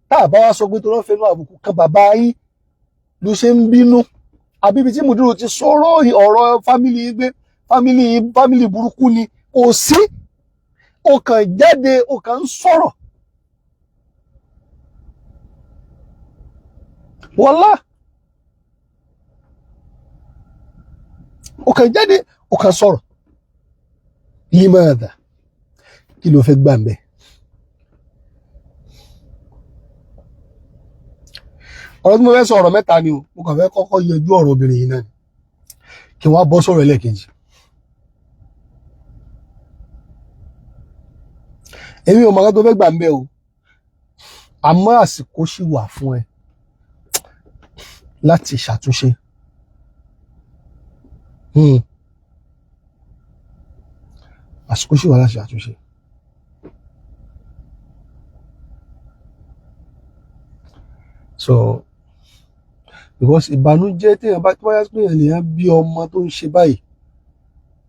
C: Tá a bá wá sọ pé tó lọ́ fẹnu àbùkù kan bàbá yín ló ṣe ń bínú, àbí ibi tí mùdírù ti sọ̀rọ̀ ọ̀rọ̀ family yín gbé family yín, family burúkú ni, kò sí. Ó kàn jáde, ó kàn ń sọ̀rọ̀. Wọ́lá, ó kàn jáde, ó kàn sọ̀rọ̀. Limadha? Kí ló fẹ́ gbà ń bẹ̀? Ọ̀rọ̀ tí mo fẹ́ sọ, ọ̀rọ̀ mẹ́ta ni o. Mo kàn fẹ́ kọ́kọ́ yanjú ọ̀rọ̀ obìnrin yìí náà ni, kí wọ́n á bọ́ sọ̀rọ̀ ẹlẹ́ẹ̀kejì. Èmi ò mọ̀ nǹkan tó fẹ́ gbà ń bẹ̀ o, àmọ́ àsìkò ṣì wà fún ẹ láti ṣàtúnṣe. Àsìkò ṣì wà láti ṣàtúnṣe. So because ìbànújẹ́ téèyàn bá, tó bá yá pé èèyàn lèèyàn bí ọmọ tó ń ṣe báyìí,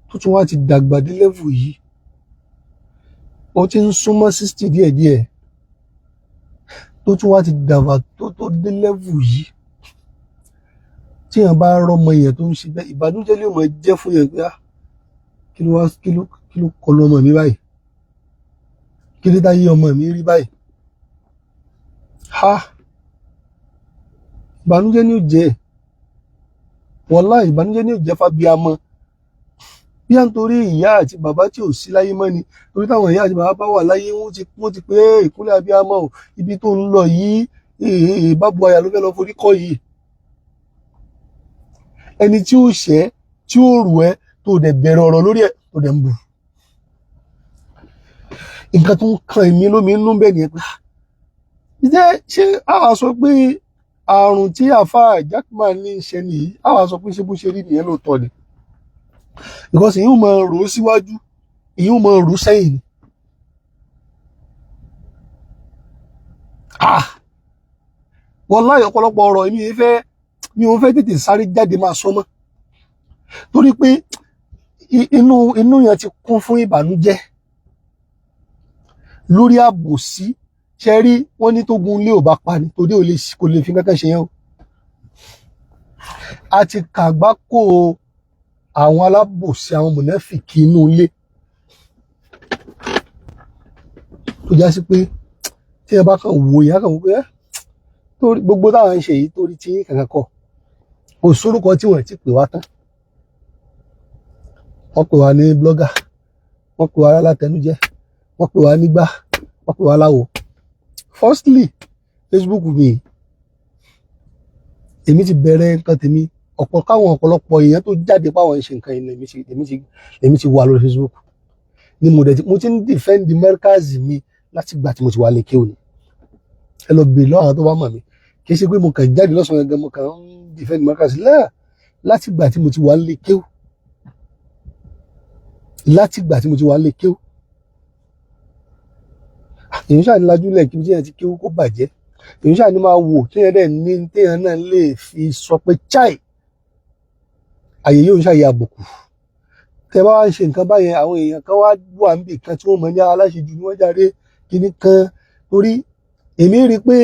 C: tó tún wá ti dàgbà dé level yìí, ó ti ń súnmọ́ 60 díẹ̀díẹ̀, tó tún wá ti dàgbà tó dé level yìí, tí èèyàn bá rọ́mọ èèyàn tó ń ṣe bẹ́ẹ̀, ìbànújẹ́ lè máa jẹ́ fún yẹn pé, ah, kí ló wá, kí ló kọlu ọmọ mi báyìí? Kí ló dáyé ọmọ mi rí báyìí? Ha, ìbànújẹ́ ni ó jẹ́. Wàláhì, ìbànújẹ́ ní ó jẹ́ fábíamọ. Bí à ń torí ìyá àti bàbá tí ò sí láyé mọ́ ni, torí táwọn ìyá àti bàbá bá wà láyé, wọ́n ti pé ìkúnlẹ̀ abíamọ o, ibi tó ń lọ yìí, bábu àyà ló fẹ́ lọ forí kọ́ yìí. Ẹni tí ó ṣẹ́, tí ó rù ẹ́, tó dẹ̀ bẹ̀rẹ̀ ọ̀rọ̀ lórí ẹ̀, tó dẹ̀ ń bù. Nǹkan tó ń kan èmi lómi inú bẹ́ẹ̀ nìyẹn pé jẹ́ ṣé àwa sọ pé àrùn tí àfa Jackman ní í ṣe nìyí, àwa sọ pé ṣé bó ṣe rí nìyẹn lóòótọ́ ni? Because èyí ò máa rò ó síwájú, èyí ò máa rò ó sẹ́yìn ni. Ah, wallahi, ọ̀pọ̀lọpọ̀ ọ̀rọ̀ èmi fẹ́, mi ò fẹ́ tètè sáré jáde máa sọ mọ́, torí pé inú yẹn ti kún fún ìbànújẹ́ lórí àbòsí. Ṣe rí, wọ́n ní tó gun ilé ò bá pa ni torí kò lè fi kankan ṣe yẹn o. A ti kàgbákò àwọn alábòsí, àwọn mùnáfìkì inú ilé, tó já sí pé tí ẹ bá kàn wò, ìyá kàn wò pé ẹ torí gbogbo táwọn ń ṣe yìí, torí tí kankan kọ, kò sórúkọ tí wọ́n ti pè wá tán. Wọ́n pè wá ní blogger, wọ́n pè wá alátẹnujẹ, wọ́n pè wá nígbà, wọ́n pè wá láwo. Firstly, Facebook mi, èmi ti bẹ̀rẹ̀ nǹkan tèmi, ọ̀pọ̀ káwọn ọ̀pọ̀lọpọ̀ èèyàn tó jáde páwọn ń ṣe nǹkan yìí, èmi ti wà lórí Facebook ni. Mo dẹ̀ ti, mo ti ń defend Markaz mi láti gbà tí mo ti wà lékè òní. Ẹ lọ bèèrè lọ́wọ́ àwọn tó bá mọ̀ mí. Kì í ṣe pé mo kàn jáde lọ́sàn-án gangan mo kàn ń defend Markaz lẹ́ẹ̀. Láti gbà tí mo ti wà lékè, láti gbà tí mo ti wà lékè, èyí ṣáà ní lajúlẹ̀ kí n tí yẹn ti kéwú kó bàjẹ́. Èyí ṣáà ní máa wò téèyàn dẹ̀ ní, téèyàn náà lè fi sọ pé chai, àyè yóò ń ṣàyè àbùkù. Tẹ bá wá ń ṣe nǹkan báyẹn, àwọn èèyàn kan wá wà níbì kan tí wọ́n mọ̀ ní aláṣejù ni wọ́n jáde kíní kan. Torí èmi rí i pé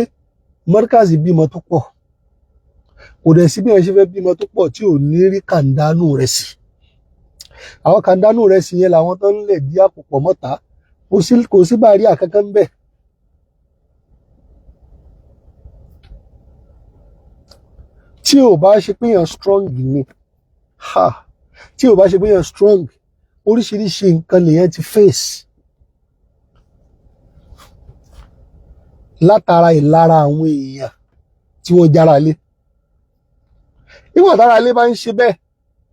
C: Markaz bímọ tó pọ̀, kò dẹ̀ sí bí wọ́n ṣe fẹ́ bímọ tó pọ̀ tí ò ní rí kàńdánù rẹ̀ sí. Àwọn kàńdánù rẹ̀ sí yẹn làwọn tó ń lẹ̀ dí àpò pọ̀ mọ́ta. Kò sí bá rí àkankan ń bẹ̀. Tí ò bá ṣe pé èèyàn strong ni, ha, tí ò bá ṣe pé èèyàn strong, oríṣiríṣi nǹkan lèèyàn ti face látara ìlara àwọn èèyàn tí wọ́n jára lé. Ìwọ̀n tára lé bá ń ṣe bẹ́ẹ̀,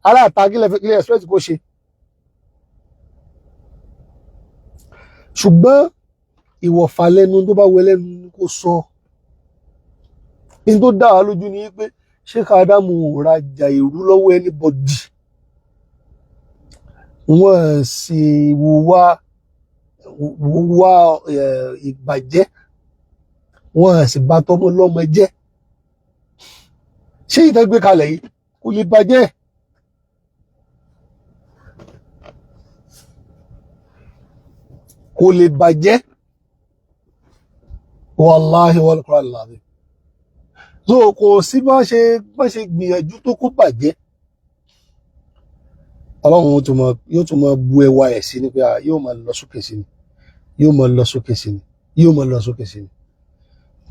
C: ará àta kílẹ̀ expect kó ṣe? Ṣùgbọ́n ìwọ̀fà lẹ́nu, tó bá wẹ lẹ́nu ni kó sọ. Ní tó dá wa lójú ni pé Sheikh Adamu ò rajà ìrú lọ́wọ́ anybody, wọ́n sì wùwà ìbàjẹ́, wọ́n sì bà tọmọ lọ́mọ jẹ́. Ṣé ìtàn gbé kalẹ̀ yìí kò lè bàjẹ́? Kò lè bàjẹ́, wàláhi wal Qur'an al-azim. So kò sí bá ṣe gbìyànjú tó kó bàjẹ́. Ọlọ́run yóò tún mọ bu ẹwà ẹ̀ sí ni pé yóò máa lọ sókè sí ni, yóò máa lọ sókè sí ni, yóò máa lọ sókè sí ni.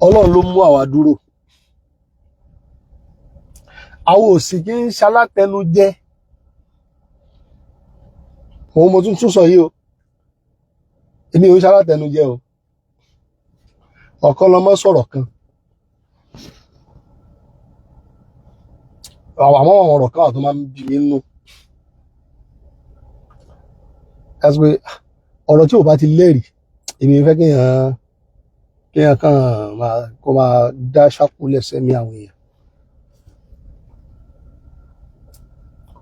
C: Ọlọ́run ló mú àwa dúró. Àwọn òsì kì í ṣalátẹnujẹ. Òun mo tún tún sọ yìí o, èmi ò ń ṣalátẹnujẹ o. Ọ̀kan lọmọ sọ̀rọ̀ kan, àmọ́ àwọn ọ̀rọ̀ kan wà tó máa ń bí mi nínú. Ẹ sọ pé ọ̀rọ̀ tí ò bá ti lẹ́rìí, èmi fẹ́ kéèyàn kàn máa kó máa dá ṣákúlẹ̀ sẹ́mi àwọn èèyàn.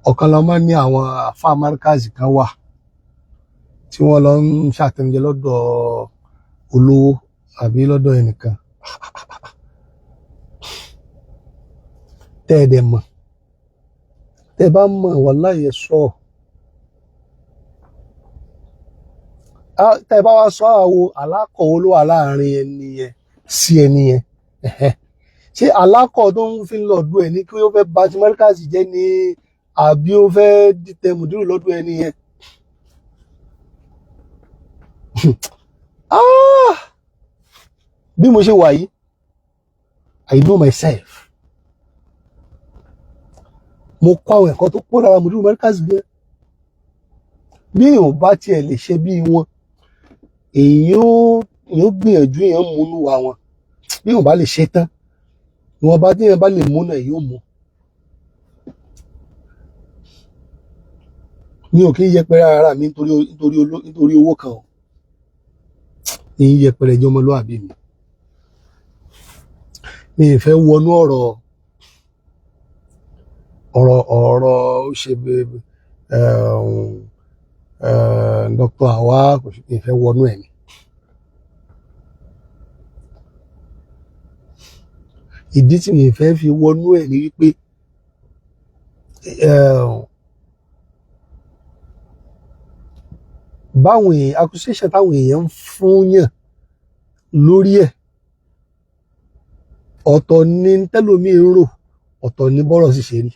C: Ọ̀kan lọmọ ní àwọn àfa Markaz kan wà tí wọ́n lọ ń ṣàtẹnujẹ lọ́dọ̀ olówó àbí lọ́dọ̀ ẹnìkan tẹ́ ẹ dẹ̀ mọ̀. Tẹ́ ẹ bá mọ̀, wàláhì, ẹ sọ. Tẹ́ ẹ bá wá sọ, àwo alákọ̀ wo ló wà láàrin ẹni yẹn sí ẹni yẹn? Ṣé alákọ̀ tó ń fi lọ́dún ẹ̀ ní kí ó fẹ́ bà ti Markaz jẹ́ ni, àbí ó fẹ́ dìtẹ̀ mùdírù lọ́dún ẹni yẹn? Ah! Bí mo ṣe wà yìí, I know myself. Mo kọ́ àwọn ẹ̀kọ́ tó pọ̀ lára Mudiru Markaz gan. Bí èèyàn bá tiẹ̀ lè ṣe bí wọn, èèyàn ó gbìyànjú, èèyàn múnú wa wọn. Bí èèyàn bá lè ṣe tán, ìwọ̀nba tí èèyàn bá lè mú náà, èèyàn ó mú. Mi ò kí ń yẹpẹrẹ ara mi nítorí owó kan o. Ní yẹpẹrẹ jẹ́ ọmọlúwàbí mi. Mi ì fẹ́ wọnú ọ̀rọ̀ ọ̀rọ̀ ọ̀rọ̀ ó ṣe Dr. Awa, kò sí, mi ì fẹ́ wọnú ẹ̀ ni. Ìdí tí mi ì fẹ́ fi wọnú ẹ̀ ni wípé báwọn èèyàn accusation táwọn èèyàn ń fún yàn lórí ẹ̀, ọ̀tọ̀ ni tẹ́lòmíì ń rò, ọ̀tọ̀ ni bọ́rọ̀ sì ṣe rí.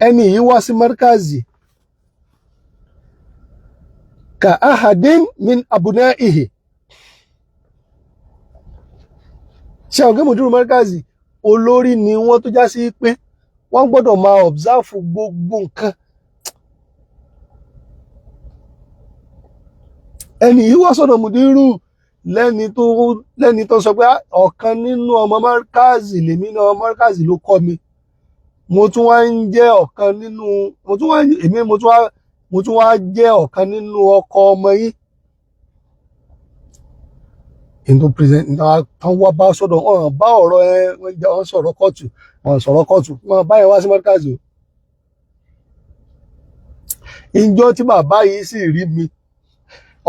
C: Ẹni yìí wá sí Markazi ka ahadin min abunaihi. Ṣé àwọn gẹ́gẹ́ Mudiru Markazi olórí ni wọ́n, tó já sí pé wọ́n gbọ́dọ̀ máa observe gbogbo nǹkan. Ẹni yìí wá sọ́dọ̀ Mudiru lẹ́ni tó sọ pé ọ̀kan nínú ọmọ Markazi lèmi náà, Markazi ló kọ́ mi, mo tún wá ń jẹ́ ọ̀kan nínú, mo tún wá èmi mo tún wá jẹ́ ọ̀kan nínú ọkọ ọmọ yín. Into present tán wá bá sọ́dọ̀ wọn bá ọ̀rọ̀ ẹ, wọ́n sọ̀rọ̀ kóòtù, wọ́n sọ̀rọ̀ kóòtù, wọ́n bá yẹn wá sí Markazi o. Ìjọ tí bàbá yìí sì rí mi,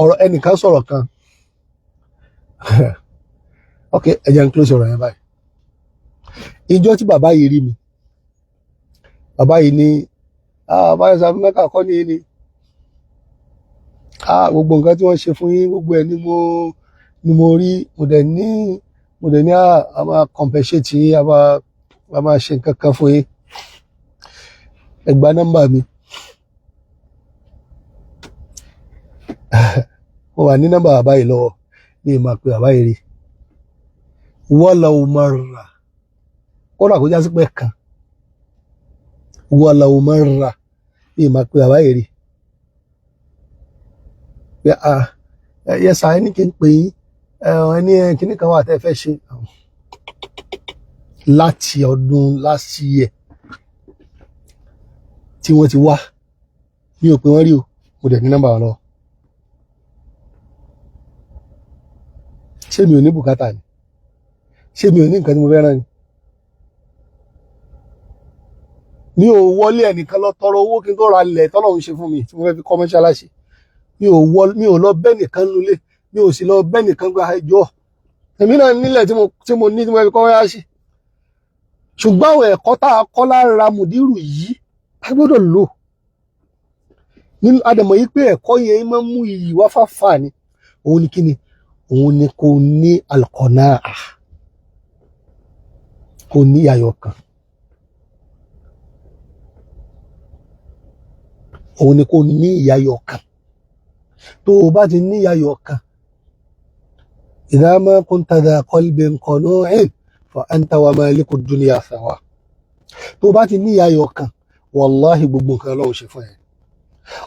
C: ọ̀rọ̀ ẹnìkan sọ̀rọ̀ kan. Ok, ẹ jẹ́ n close ọ̀rọ̀ yẹn báyìí. Ìjọ tí bàbá yìí rí mi, bàbá yìí ní báyọ̀ sábẹ́ mẹ́ka kọ́ ní ní gbogbo nǹkan tí wọ́n ṣe fún yín, gbogbo ẹ̀ ni mo rí, mo dẹ̀ ní a máa compensate yín, a máa ṣe nǹkan kan fún yín, ẹ gba nọ́mbà mi. Mo wà ní nọ́mbà bàbá yìí lọ́wọ́, ní ìmọ̀ pé bàbá yìí rí walau marra, kódà kó jásí pé kan walau marra, ní ìmọ̀ pé bàbá yìí rí pé yẹ sà, ẹni kí n pè yín, ẹni kíní kan wà tẹ́ fẹ́ ṣe láti ọdún last year tí wọ́n ti wá, mi ò pè wọ́n rí o, mo dẹ̀ ní nọ́mbà wọn lọ́wọ́. Ṣé mi ò ní bùkátà ni? Ṣé mi ò ní nǹkan tí mo fẹ́ rán ni? Mi ò wọlé ẹnìkan lọ tọrọ owó kí n tó ra ilẹ̀ tọ́lọ́run ṣe fún mi tí mo fẹ́ fi kọ́ mọ́ṣáláṣí. Mi ò lọ bẹ́ẹ̀ nìkan nulẹ̀, mi ò sì lọ bẹ́ẹ̀ nìkan gba ẹjọ́. Èmi náà nílẹ̀ tí mo ní tí mo fẹ́ fi kọ́ mọ́ṣáláṣí. Ṣùgbọ́n àwọn ẹ̀kọ́ tá a kọ́ lára Mùdírù yìí, a gbọ́dọ̀ lò. Nínú àdàmọ̀ yìí pé ẹ̀kọ́ yẹn máa ń mú iyì wá fáfà ni. Òun ni kíni? Òun ni kò ní alqanaa, kò ní ayọ̀ kan. Òun ni kò ní ìyàyọ̀ kan. Tó o bá ti ní ìyàyọ̀ kan, idha ma kunta dha qalbin qanu'in fa anta wa maliku dunya sawa. Tó o bá ti ní ìyàyọ̀ kan, wàláhì gbogbo nǹkan Ọlọ́run ṣe fún ẹ.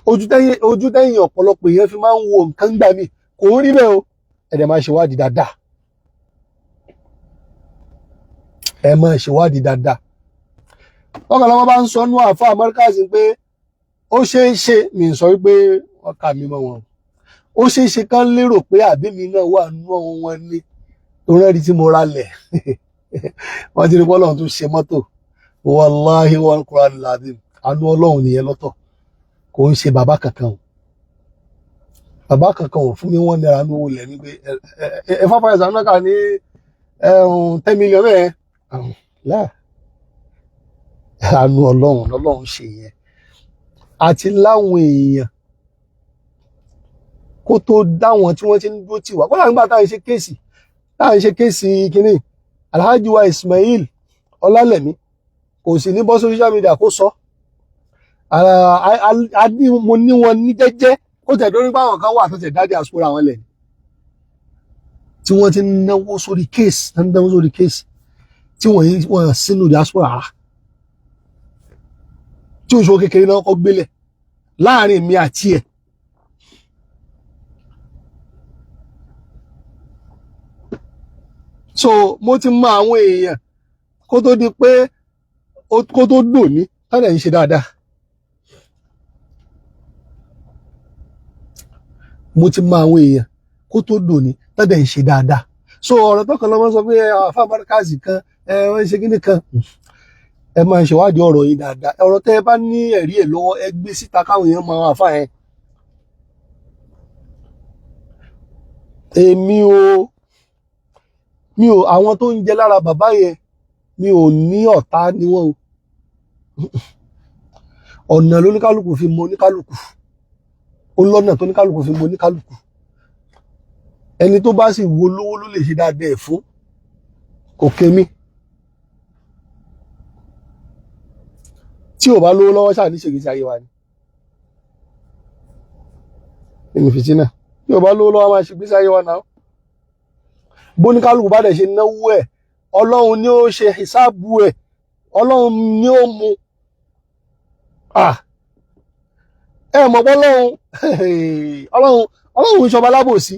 C: Ojú tẹ́yìn ọ̀pọ̀lọpọ̀ èèyàn fi máa ń wo nǹkan gbà mí, kò ń rí bẹ́ẹ̀ o. Ẹ dẹ̀ máa ṣèwádìí dáadáa. Ẹ máa ṣèwádìí dáadáa. Wọ́n kàn lọ́wọ́ bá ń sọ nú àáfàá Markazi pé ó ṣeé ṣe, mi ń sọ wípé wọ́n kà mí mọ́ wọn. Ó ṣeé ṣe kán lérò pé àbí mi náà wà nú wọn ní torí ẹ̀rí tí mo ra lẹ̀. Wọ́n ti rí bọ́lá tún ṣe mọ́tò. Wàláhì wal Qur'anil azim. Àánú Ọlọ́run nìyẹn lọ́tọ̀. Kò ń ṣe bàbá kankan o. Bàbá kankan ò fún mi wọ́n náírà ní owó lẹ̀ ní pé ẹ fáfá ẹ̀sán náà kà ní 10 million bẹ́ẹ̀. Àánú Ọlọ́run lọ́lọ́run ṣe yẹn. Àti láwọn èèyàn kó tó dá wọn tí wọ́n ti ń dúró tì wá. Kódà nígbà tá à ń ṣe kéèsì kínní, Alhaji wa Ismail Ọlálẹ̀mí kò sì ní bọ́ social media kó sọ. Mo ní wọn ní jẹ́jẹ́ kó tẹ̀ dórí pé àwọn kan wà tó tẹ̀ dájú àsopọ̀ àwọn lẹ̀ tí wọ́n ti náwó sórí kéèsì, tí wọ́n sínú diaspora. Tí oṣù kékeré náà kọ́ gbélẹ̀ láàrin mi àti ẹ̀. So mo ti mọ àwọn èèyàn kó tó di pé kó tó dòní tọ́lẹ̀ ń ṣe dáadáa. Mo ti mọ àwọn èèyàn kó tó dòní tọ́lẹ̀ ń ṣe dáadáa. So ọ̀rọ̀ tọkàn lọ́mọ sọ pé àfa Markaz kan wọ́n ń ṣe kíní kan, ẹ máa ṣèwádìí ọ̀rọ̀ yìí dáadáa. Ọ̀rọ̀ tẹ́ ẹ bá ní ẹ̀rí ẹ̀ lọ́wọ́, ẹ gbé síta káwọn èèyàn mọ àwọn àfa yẹn. Èmi ò mi ò àwọn tó ń jẹ lára bàbá yẹn, mi ò ní ọ̀tá ni wọ́n o. Ọ̀nà lóníkálùkù fi mọ oníkálùkù, ó lọ́nà tó oníkálùkù fi mọ oníkálùkù. Ẹni tó bá sì wo lówó ló lè ṣe dáadáa ẹ̀ fún, kò kémi. Tí ò bá lówó lọ́wọ́ ṣáà ní ṣègbésí ayé wa ni nínú fìtínà. Tí ò bá lówó lọ́wọ́ máa ṣègbésí ayé wa náà. Bóníkálùkù bá dẹ̀ ṣe náwó ẹ̀, Ọlọ́run ni ó ṣe ìsáàbù ẹ̀, Ọlọ́run ni ó mú. Ẹ mọ̀ pé Ọlọ́run Ọlọ́run ń ṣọba lábòsí.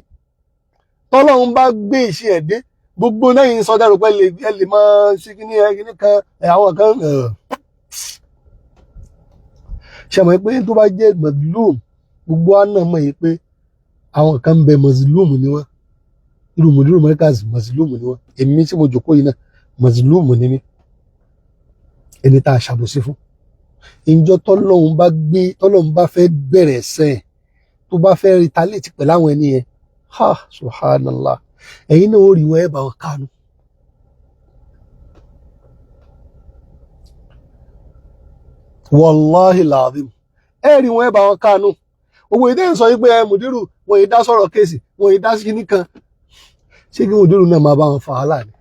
C: Tọ́lọ́run bá gbé ìṣe ẹ̀ dé, gbogbo náà yìí ń sọ dẹ́rù pé ẹ lè máa ṣe kíní ẹ kíní kan ẹ àwọn kan. Ṣe mọ̀ pé tó bá jẹ́ mazlum, gbogbo wa náà mọ̀ yìí pé àwọn kan ń bẹ, mazlum ni wọ́n. Irú mùdírù Markaz, mazlum ni wọ́n. Èmi tí mo jòkó yìí náà, mazlum ni mí, ẹni tá a ṣàbòsí fún. Ìjọ tọ́lọ́run bá gbé, tọ́lọ́run bá fẹ́ bẹ̀rẹ̀ sẹ́ẹ̀, tó bá fẹ́ retaliate pẹ̀lú àwọn ẹni yẹn, ha, subhanallah, ẹ̀yin náà ó rí wọn, ẹ̀ bá wọn kánú. Wàláhì làdìm, ẹ rí wọn, ẹ bá wọn kánú. Owó ìdẹ́ ń sọ yìí pé ẹ mùdírù wọn yìí dá sọ̀rọ̀ case, wọn yìí dá sí kíní kan, ṣé kí mùdírù náà máa bá wọn fà á láàrin?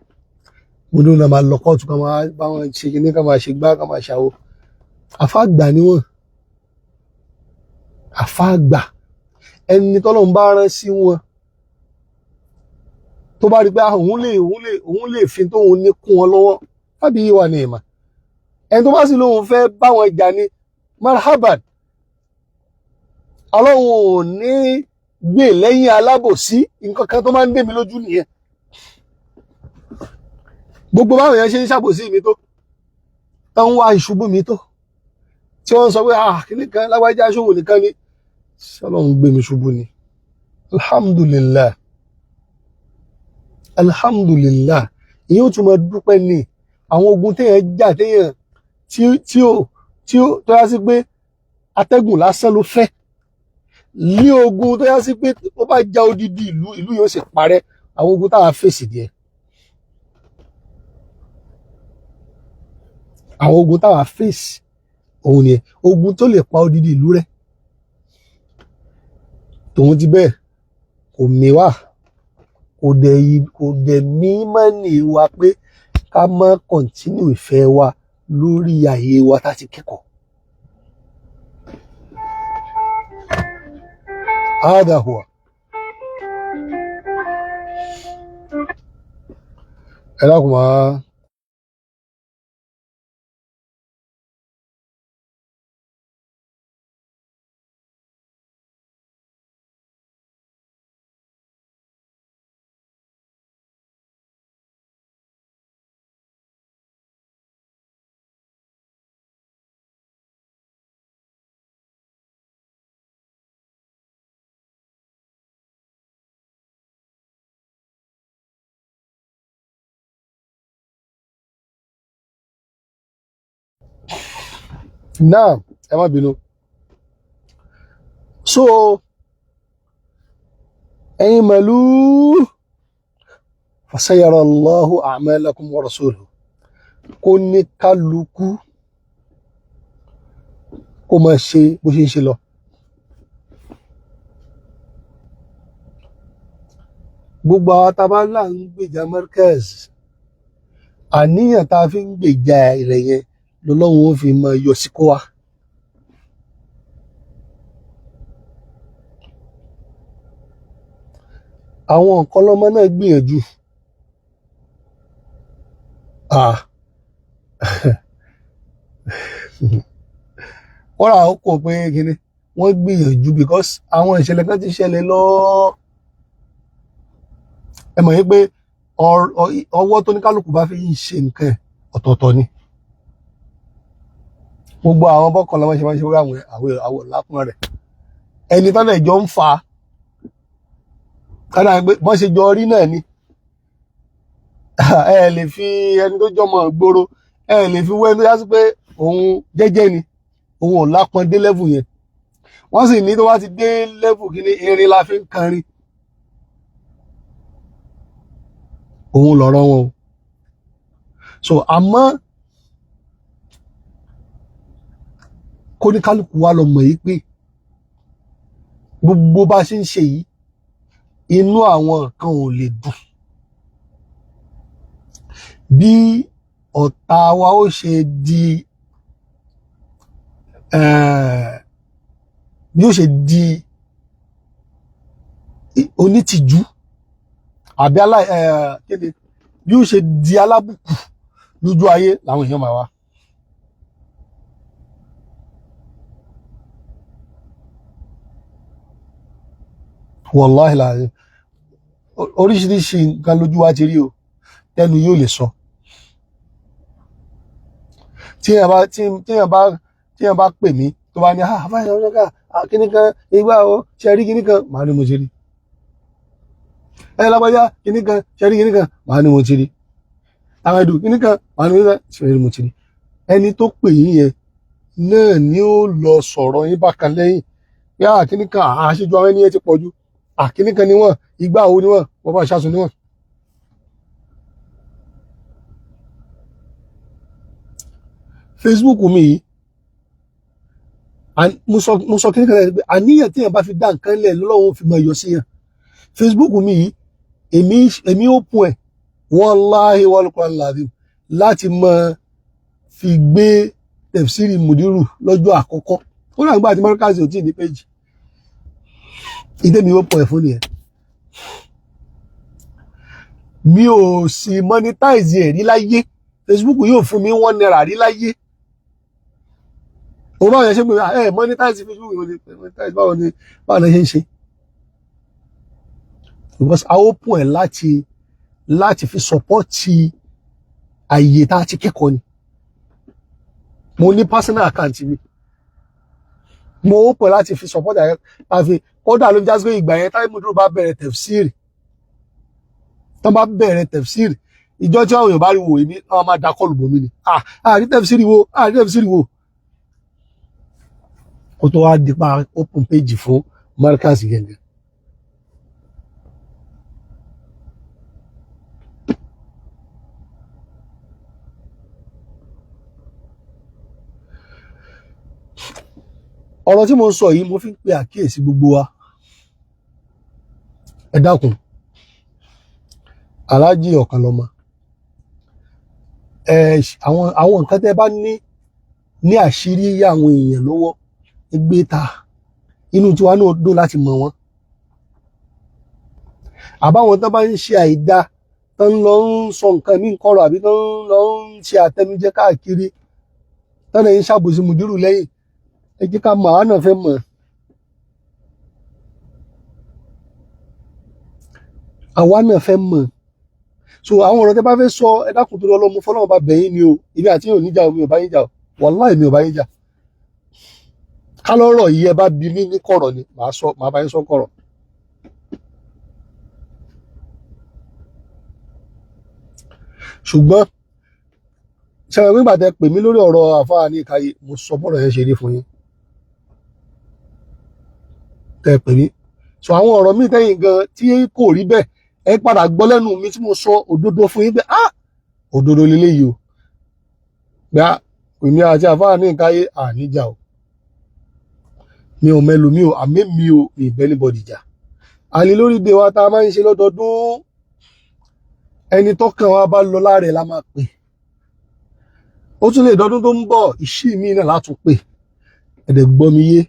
C: Mùdírù náà máa lọ kóòtù, kan máa bá wọn ṣe kíní kan, máa ṣe gbá kan, máa ṣàwó. Àfáàgbà ni wọn, àfáàgbà. Ẹni tọ́lọ́run bá rán sí wọn, tó bá rí pé òun lè fi tóun ní kún wọn lọ́wọ́, tàbí wà ní ìmọ̀. Ẹni tó bá sì lóun fẹ́ bá wọn jà ní, marhaban. Ọlọ́run ò ní gbè lẹ́yìn alábòsí. Nǹkan kan tó máa ń dé mi lójú nìyẹn. Gbogbo báwọn èèyàn ṣe ń ṣàbòsí mi tó tó ń wá ìṣubú mi tó, tí wọ́n ń sọ pé ah, kíní kan lágbájá ṣòwò nìkan ni, Ọlọ́run gbé mi ṣubú ni? Alhamdulillah, alhamdulillah. Ìyẹn ó tún máa dúpẹ́ ní àwọn ogun téèyàn jà, téèyàn tí ó tó yá sí pé atẹ́gùn lásán ló fẹ́ ní ogun, tó yá sí pé ó bá ja odidi ìlú, ìlú yóò sì parẹ́. Àwọn ogun táwa fèsì díẹ̀, àwọn ogun táwa fèsì òun ni ogun tó lè pa odidi ìlú rẹ́. Tòun ti bẹ́ẹ̀, kò mí wá, kò dẹ̀ mí mọ́nì wa pé ká má continue ìfẹ́ wa lórí àyè wa tá a ti kẹ́kọ̀ọ́. هذا هو. Ẹ dákun máa. Náà ẹ má bínú. So ẹ̀yin mẹ̀lú, fasayara Allahu a'malakum wa rasuluhu, kó ní kálukú kó máa ṣe bó ṣe ń ṣe lọ. Gbogbo àwọn tá a bá là ń gbèjà Markaz, àníyàn tá a fi ń gbèjà rẹ̀ yẹn lọ́lọ́run ó fi máa yọ sí kó wa. Àwọn nǹkan lọ́mọ náà gbìyànjú. Ah. Kọ́ra ó kò pé kíní wọ́n gbìyànjú because àwọn ìṣẹ̀lẹ̀ kan ti ṣẹlẹ̀ lọ. Ẹ mọ̀ yín pé ọwọ́ tó ní kálukú bá fi ń ṣe nǹkan ẹ̀ ọ̀tọ̀ọ̀tọ̀ ni. Gbogbo àwọn bọ́kàn lọ́wọ́ ṣe máa ń ṣe wọ́n àwọn lápọn rẹ̀. Ẹni tọ́lẹ̀ jọ ń fa kádà pé bọ́n ṣe jọ rí náà ni. Ẹ lè fi ẹni tó jọmọ gbòòrò, ẹ lè fi wẹ́n tó yá sí pé òun jẹ́jẹ́ ni, òun ò lápọn dé level yẹn. Wọ́n sì ní tó bá ti dé level kíní, irin la fi ń kanrin. Òun lọ̀rọ̀ wọn o. So àmọ́ kóníkálukú wa lọ mọ̀ yìí pé gbogbo bá a ṣe ń ṣe yìí, inú àwọn kan ò lè dùn. Bí ọ̀tá wa ó ṣe di bí ó ṣe di onítìjú àbí kéde bí ó ṣe di alábùkù lójú ayé làwọn èèyàn máa wá. Wàláhì láàrin oríṣiríṣi nǹkan lójú wa ti rí o, tẹnu yóò lè sọ. Tí èèyàn bá pè mí, tó bá ní, "Ah, àbáyọ ọjọ́ kíní kan ìgbà o, ṣe rí kíní kan?" Màá ní mo ti rí. "Ẹ lágbájá, kíní kan, ṣe rí kíní kan?" Màá ní mo ti rí. Àwọn ẹdùn kíní kan, màá ní ṣe rí mo ti rí. Ẹni tó pè yín yẹn náà ni ó lọ sọ̀rọ̀ yín bákan lẹ́yìn yá, kíní kan àṣejù àwọn ẹni yẹn ti pọ̀ jù, kíní kan ni wọ́n, ìgbà wo ni wọ́n, wọ́n bá ṣàṣùn ni wọ́n. Facebook mi yìí, mo sọ kíní kan lẹ́yìn pé àníyàn tí èèyàn bá fi dá nǹkan lẹ̀ lọ́wọ́ fi máa yọ sí yàn. Facebook mi yìí, èmi open ẹ̀, wallahi wal Qur'an lazim, láti máa fi gbé tẹ̀fsírì mùdírù lọ́jọ́ àkọ́kọ́. Ó náà gbà tí mọ́ríkàsì ò tí ì ní péjì ìdé mi open ẹ̀ fún nìyẹn. Mi ò sì monetize ẹ̀ rí láyé. Facebook yóò fún mi ₦1 rí láyé. Òun báwo yẹn ṣe pé ẹ monetize Facebook yóò ní monetize, báwo ni ṣe ń ṣe? Because a open ẹ̀ láti fi support àyè tá a ti kẹ́kọ̀ọ́ ni. Mo ní personal account mi, mo open láti fi support àyè àfi kódà ló fi já sí pé ìgbà yẹn táyé mùdúrù bá bẹ̀rẹ̀ tẹ̀fsíìrì, tán bá bẹ̀rẹ̀ tẹ̀fsíìrì, ìjọ tí àwọn èèyàn bá rí wò, èmi àwọn máa da kọlù bòmí ni, àrí tẹ̀fsíìrì wo, àrí tẹ̀fsíìrì wo, kó tó wá dípa open page fún Markaz gẹ́gẹ́. Ọ̀rọ̀ tí mo ń sọ yìí, mo fi ń pe àkíyèsí gbogbo wa. Ẹ dákun, Aláàjì Ọ̀kànlọ́mọ, ẹ àwọn nǹkan tẹ́ bá ní ní àṣírí àwọn èèyàn lọ́wọ́, ẹ gbé ta, inú tiwa náà dùn láti mọ̀ wọ́n. Àbáwọn tán bá ń ṣe àìda, tán lọ ń sọ nǹkan mí kọ̀rọ̀, àbí tán lọ ń ṣe àtẹnujẹ káàkiri, tán lè ń ṣàbòsí mùdírù lẹ́yìn, ẹ jẹ́ ká mọ̀, àwọn náà fẹ́ mọ̀. Àwa náà fẹ́ mọ̀. So àwọn ọ̀rọ̀ tẹ́ bá fẹ́ sọ, ẹ dákun tó lọ, mo fọlọ́run bá bẹ̀ yín ni o. Èmi àti yín ò ní jà o, mi ò bá yín jà o, wàláì mi ò bá yín jà. Ká lọ́rọ̀ yìí ẹ bá bi mí ní kọ̀rọ̀ ni màá sọ, màá bá yín sọ kọ̀rọ̀. Ṣùgbọ́n ṣẹlẹ̀ nígbà tẹ́ pè mí lórí ọ̀rọ̀ àfáà ní ìkàyè, mo sọ bọ́rọ̀ yẹn ṣe rí fún yín tẹ́ pè mí. So àwọn ọ̀rọ̀ míì tẹ́yìn gan tí kò rí bẹ́ẹ̀, ẹ padà gbọ́ lẹ́nu mi tí mo sọ òdodo fún yín pé ah, òdodo leléyìí o. Gbà èmi àti àfáà ní ìkàyè àníjà o, mi ò mẹ́lu mi ò àmì mi ò mi ì bẹ́ anybody jà. Àlè lórí ìdè wa tá a máa ń ṣe lọ́dọọdún, ẹni tọ́kàn wa bá lọ láàrẹ̀ la máa pè. Ó tún lè dọdún tó ń bọ̀, ìṣí mi náà látún pè. Ẹ̀dẹ̀ gbọ́ mi yé,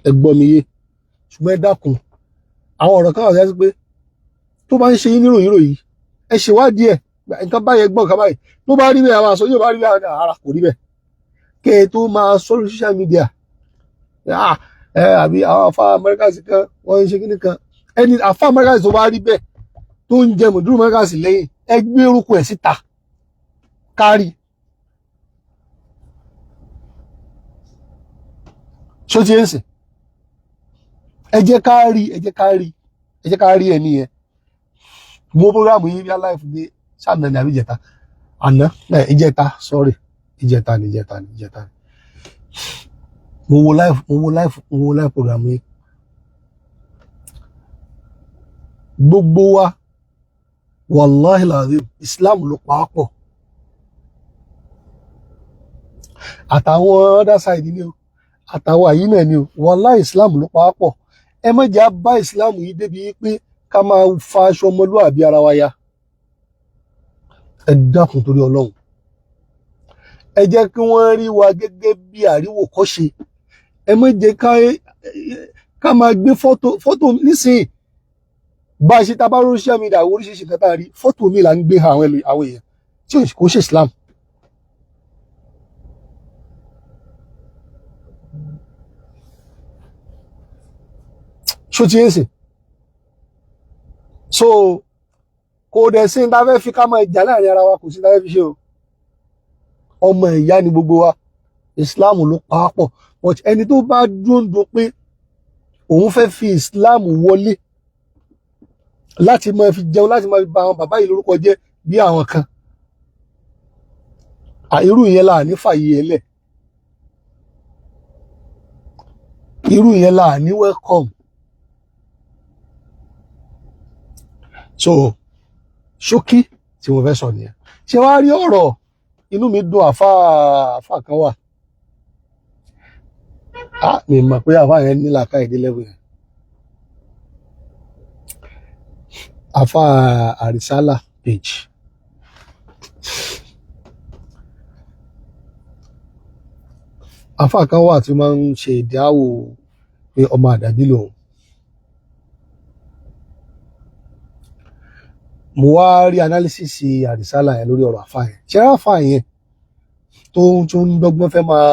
C: ẹ gbọ́ mi yé. Ṣùgbọ́n ẹ dákun, àwọn ọ̀rọ̀ kan wà sí pé tó bá ń ṣe yín níròyìn ròyìn, ẹ ṣèwádìí ẹ̀. Nǹkan báyẹn gbọ́ nǹkan báyìí, tó bá rí bẹ́ẹ̀ àwọn àṣọ yóò bá rí bẹ́ẹ̀, ara kò rí bẹ́ẹ̀. Kẹ́ ẹ tó máa sọ lórí social media, ẹ àbí àwọn afá Amẹ́ríkàsì kan wọ́n ń ṣe kíní kan, ẹni afá Amẹ́ríkàsì tó bá rí bẹ́ẹ̀ tó ń jẹ mùdúrù Amẹ́ríkàsì lẹ́yìn, ẹ gbé orúkọ ẹ̀ síta kárí. Ṣó ti ń sìn? Ẹ jẹ́ ká rí, ẹ jẹ́ ká rí, ẹ jẹ́ ká rí ẹni yẹn. Mo programu yìí bí aláìfù dé ṣáàna ní àbí ìjẹta àná, ìjẹta, sorry, ìjẹta ni, ìjẹta ni, ìjẹta ni. Mo wo live, mo wo live, mo wo live program yìí. Gbogbo wa, wàláhì làzim, Islam ló pa á pọ̀. Àtàwọn other side ni o, àtàwọn àyí náà ni o, wàláhì Islam ló pa á pọ̀. Ẹ má jẹ́ á bá Islam yìí débi pé ká máa fa aṣọ ọmọlúwàbí ara wa ya. Ẹ dákun torí Ọlọ́run, ẹ jẹ́ kí wọ́n rí wa gẹ́gẹ́ bí àríwòkọ́ṣe. Ẹ má jẹ́ ká máa gbé fọ́tò nísìnyí. Bá a ṣe ta bá social media oríṣiríṣi nǹkan tá a rí, fọ́tò mi là ń gbé àwọn èèyàn tí kò ṣe Islam. Ṣó ti ń sìn? So kò dẹ̀ sí ní ta fẹ́ fi ká máa jà láàrin ara wa, kò sí ní ta fẹ́ fi ṣe o. Ọmọ ìyá ni gbogbo wa, Islam ló pa á pọ̀. But ẹni tó bá dúndùn pé òun fẹ́ fi Islam wọlé láti máa fi jẹun, láti máa fi bà àwọn bàbá yìí lórúkọ jẹ́ bí àwọn kan, irú ìyẹn là ní fàyè ẹ lẹ̀, irú ìyẹn là ní welcome. So ṣókí tí mo fẹ́ sọ nìyẹn. Ṣé wàá rí ọ̀rọ̀ inú mi dùn, àfáà kan wà, mi mọ̀ pé àfáà yẹn ní làákàyè dé level yẹn. Àfáà Àrísálà page, àfáà kan wà tí máa ń ṣe ìdáwò pé ọmọ àdàbí lòun. Mo wá rí analysis Àrísálà yẹn lórí ọ̀rọ̀ àfáà yẹn. Ṣé àfáà yẹn tó ń dọ́gbọ́n fẹ́ máa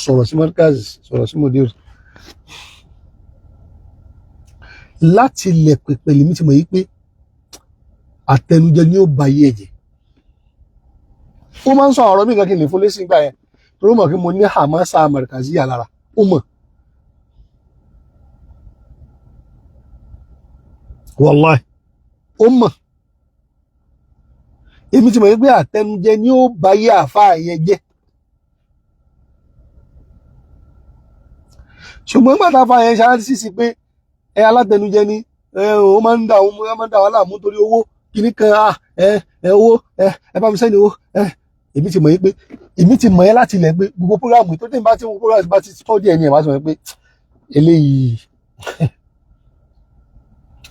C: sọ̀rọ̀ sí Markaz, sọ̀rọ̀ sí Mudir, láti ilẹ̀ pẹ̀pẹ̀ lèmi ti mọ̀ yí pé àtẹnujẹ ni ó ba yé ẹ̀jẹ̀. Ó máa ń sọ ọ̀rọ̀ mi kan kí n lè fún lésì gbà yẹn, torí ó mọ̀ pé mo ní hamasa Markaziyya lára, ó mọ̀. Wàláì ó mọ̀. Èmi ti mọ̀ pé àtẹnujẹ ni ó ba yé àfáà yẹn jẹ́. Ṣùgbọ́n nígbà tá a fa yẹn ṣe analysis pé ẹ alátẹnujẹ ni, ó máa ń dà wá láàmú torí owó kìíní kan, ẹ owó, ẹ bá mi sẹ́ni owó. Èmi ti mọ̀ yín pé èmi ti mọ̀ ẹ́ láti ilẹ̀ pé gbogbo prógrámù tó tí n bá ti wo prógrámù bá ti tọ́jú ẹ̀ ní ẹ̀ bá ti mọ̀ pé eléyìí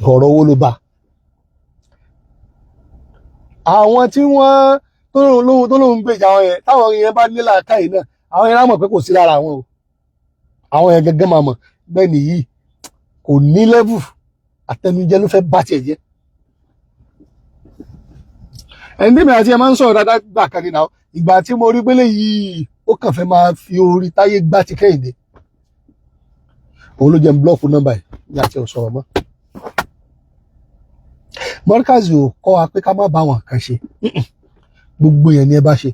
C: ọ̀rọ̀ owó ló bá. Àwọn tí wọ́n tó lóun gbèjà àwọn yẹn, táwọn yẹn bá ní làákàyè náà, àwọn yẹn á mọ̀ pé kò sí lára àwọn o. Àwọn yẹn gẹ́gẹ́ máa mọ̀ bẹ́ẹ̀ nìyí kò ní lẹ́vù, àtẹnujẹ ló fẹ́ bá tiẹ̀ jẹ́. Ẹni tí mi àti ẹ máa ń sọ̀rọ̀ dáadáa gbà kan nínú ìgbà tí mo rí pélé yìí ó kàn fẹ́ máa fi orí táyé gbá ti Kẹ́hìndé, òun ló jẹ́ ń blọ́ọ̀kù nọ́mbà yìí ní àti ọ̀sọ̀rọ̀ mọ́. Markaz ò kọ́ wa pé ká má bá àwọn kan ṣe, gbogbo yẹn ni ẹ bá ṣe.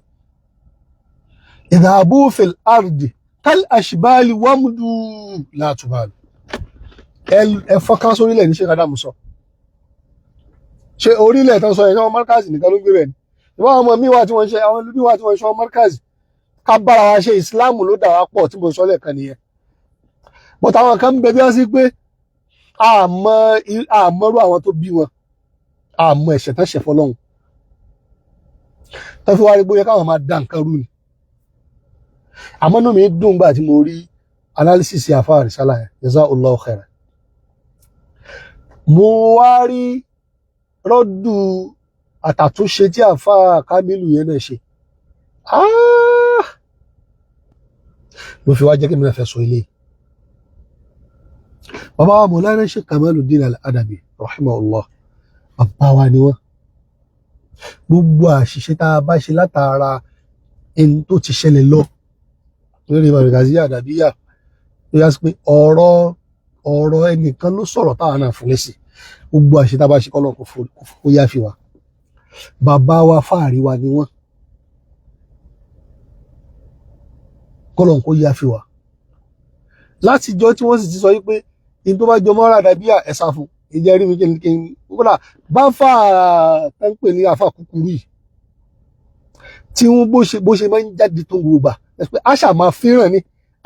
C: Idhabu fil ardi kal ashbali wamdu la tubalu. Ẹ fọ́nká sórílẹ̀ ní Sheikh Adam sọ. Ṣé orílẹ̀ tán sọ yẹn ṣé wọn Markaz nìkan ló ń gbé bẹ́ẹ̀ ni? Ìwọ àwọn ọmọ mi wà tí wọ́n ṣe, àwọn ẹlòmíì wà tí wọ́n ṣe wọn Markaz. Ká bára wa ṣe Islam ló dà wá pọ̀ tí mo sọ lẹ́ẹ̀kan nìyẹn. But àwọn kan ń bẹ bí wọ́n sí pé àmọ́rú àwọn tó bí wọn, àmọ́ ẹ̀ṣẹ̀ tán ṣẹ̀ fọlọ́hun. Tán fi wá rí bóyá káwọn máa da nǹkan rú ni. Àmọ́ inú mi dùn gbà tí mo rí analysis àfáà Àrísálà yẹn, jazakallahu khairan. Mo wá rí rọ́dù àtàtúnṣe tí àfáà Kamilu yẹn náà ṣe. Mo fi wá jẹ́ kí mi náà fẹ́ sọ ilé. Bàbá wa Mawlana Sheikh Kamaluddin Al-Adabi rahimahullah, bàbá wa ni wọ́n. Gbogbo àṣìṣe tá a bá ṣe látara ẹni tó ti ṣẹlẹ̀ lọ, Lórí Markaziya Àdàbíyà, tó yá sí pé ọ̀rọ̀ ọ̀rọ̀ ẹnìkan ló sọ̀rọ̀ táwọn náà fún lẹ́sìn. Gbogbo àṣetá bá ṣe, kọ́lọ̀ kó yá fi wa. Bàbá wa, fáàrí wa ni wọ́n, kọ́lọ̀ kó yá fi wa. Látijọ́ tí wọ́n sì ti sọ wípé in tó bá jọ mọ́ Àdàbíyà, ẹ̀ sá fún ìjẹ́ rí mi kí n kódà bá fà tá ń pè ní àfà kúkúrú yìí, tí wọ́n bó ṣe máa ń jáde tó ń gbogbo gbà pé àṣà máa fẹ́ràn ni,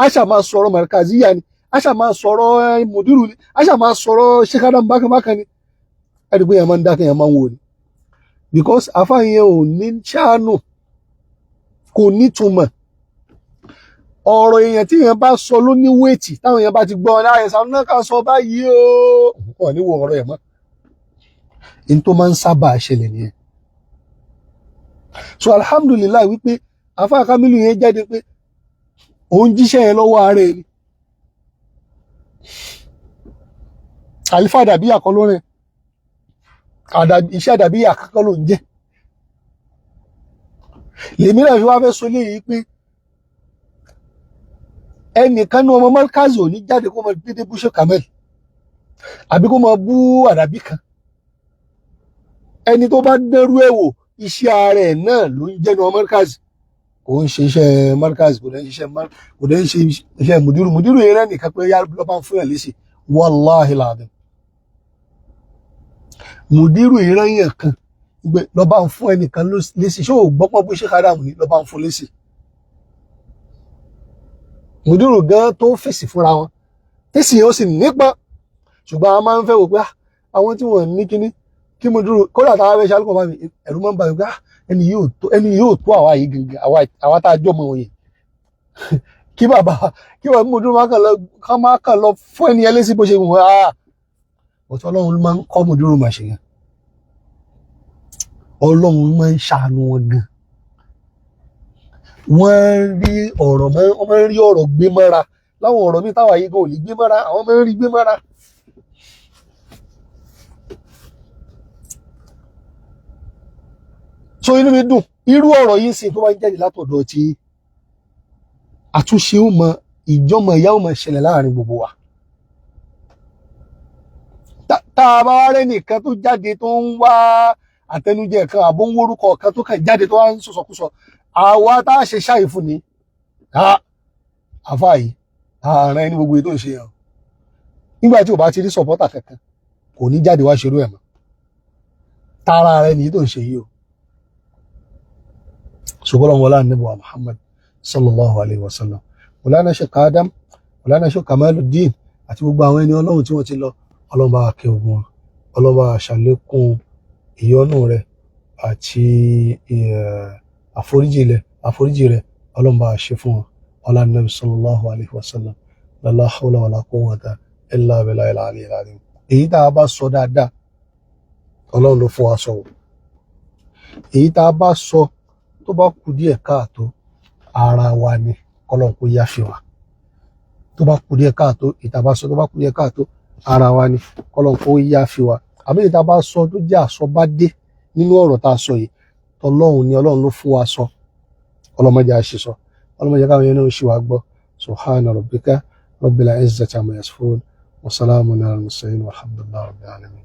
C: àṣà máa sọ̀rọ̀ Markaziya ni, àṣà máa sọ̀rọ̀ mùdírù ni, àṣà máa sọ̀rọ̀ Sheikh Adam bákan ni. Ẹ̀rí pé yẹn máa ń dákẹ́, yẹn máa ń wò ni, because àfà yẹn ò ní ṣáánù, kò nítumọ̀. Ọ̀rọ̀ èèyàn tí èèyàn bá sọ ló ní weight. Táwọn èèyàn bá ti gbọ́ ọ láyé sàn náà ká sọ báyìí o, wọn ní wo ọ̀rọ̀ ẹ̀ mọ́. In tó máa ń sábà ṣẹlẹ̀ nìyẹn. So alhamdulillahi wípé àfáà Kamilu yẹn jáde pé òun jíṣẹ́ yẹn lọ́wọ́ ara ẹ̀ ni. Àlífà Àdàbíyà kọ́ lórin, iṣẹ́ Àdàbíyà kọ́kọ́ ló ń jẹ́. Lèmi náà fi wá fẹ́ sọ léyìí pé ẹnìkan ní ọmọ Markazi ò ní jáde kó máa dédé bú Sheikh Kamel àbí kó máa bú Àdàbí kan. Ẹni tó bá dẹ́rú ẹ̀ wò, iṣẹ́ ara ẹ̀ náà ló ń jẹ́ ní ọmọ Markazi. Kò ń ṣe iṣẹ́ Markazi, kò dẹ̀ ń ṣiṣẹ́, kò dẹ̀ ń ṣe iṣẹ́ mùdírù. Mùdírù yẹn rẹ̀ nìkan pé yá lọ́ bá ń fún ẹ̀ léṣe. Wàláhì làdùn, mùdírù yẹn yẹn kan gbé lọ́ bá ń fún ẹnìkan léṣe. Ṣé ò gbọ́pọ̀ bó Sheikh Adam ni lọ́ bá ń fún léṣe? Mùdírù gan tó fèsì fúnra wọn, tẹ̀sí yẹn ó sì nípa. Ṣùgbọ́n a máa ń fẹ́ wò pé àwọn tí wọ́n ní kíní kí mùdírù kódà táwa fẹ́ ṣe alùpùpù bá mi, ẹ̀rù máa ń bà mí pé ẹni yóò tó àwa yìí gangan, àwa tá a jọ mọ òye, kí bàbá kí bàbá mùdírù máa kàn lọ, ká máa kàn lọ fún ẹni ẹlẹ́sìn bó ṣe wù wọ́n. Ọ̀tọ̀ Ọlọ́run ló máa ń kọ́ mùdírù mà ṣe gan. Ọlọ́run máa ń ṣàánú wọn gan. Wọ́n rí ọ̀rọ̀ mọ́, wọ́n máa ń rí ọ̀rọ̀ gbé mọ́ra. Láwọn ọ̀rọ̀ mi táwa yìí gan ò lè gbé mọ́ra, àwọn máa ń rí gbé mọ́ra. So inú mi dùn irú ọ̀rọ̀ yìí sì tó máa ń jáde látọ̀dọ̀ tí àtúnṣe ó mọ ìjọmọ ìyá ó mọ ṣẹlẹ̀ láàrin gbogbo wa. Tá a bá wá rẹ́ nìkan tó jáde tó ń wá àtẹnujẹ kan àbó ń wórúkọ kan tó kàn jáde tó wá ń sọ̀sọ̀kúsọ, àwa tá a ṣe ṣáì fún ni àfa yìí ààrẹ ẹni gbogbo ètò ìṣe yẹn. Nígbà tí ò bá ti rí sọ̀pọ́tà kankan, kò ní jáde wá ṣerú ẹ̀ mọ́. Tara rẹ nìyí tó ń ṣe yìí o. Ṣùgbọ́n wọlá níbo wa Muhammad sallallahu alayhi wa sallam, wọlá Sheikh Adam, wọlá Sheikh Kamaluddin àti gbogbo àwọn ẹni Ọlọ́run tí wọ́n ti lọ, Ọlọ́run bá wa kẹ́ ogun wọn, Ọlọ́run bá wa ṣàlékún ìyọ́nú rẹ̀ àti àforíjì rẹ̀, Ọlọ́run bá wa ṣe fún wọn. Ọlá nàbì sallallahu alayhi wa sallam, la hawla wala quwwata illa billahi al-aliyyil azim. Èyí tá a bá sọ dáadáa, Ọlọ́run ló fún wa sọ o. Èyí tá a bá sọ tó bá kù díẹ̀ káàtó, ara wa ni, kọ́lọ́n kó yáfi wa. Tó bá kù díẹ̀ káàtó, èyí tá a bá sọ tó bá kù díẹ̀ káàtó, ara wa ni, kọ́lọ́n kó yáfi wa. Àbí èyí tá a bá sọ tó jẹ́ àsọbádé nínú ọ̀rọ̀ tá a sọ yìí, tọlọ́run ni, Ọlọ́run ló fún wa sọ. Ọlọ́mọdé àṣìṣọ, ọlọ́mọdé káwọn yẹn náà ṣì wá gbọ́. Subhana rabbika rabbil izzati amma yasifun wa salamun ala al-mursalin walhamdulillahi rabbil alamin.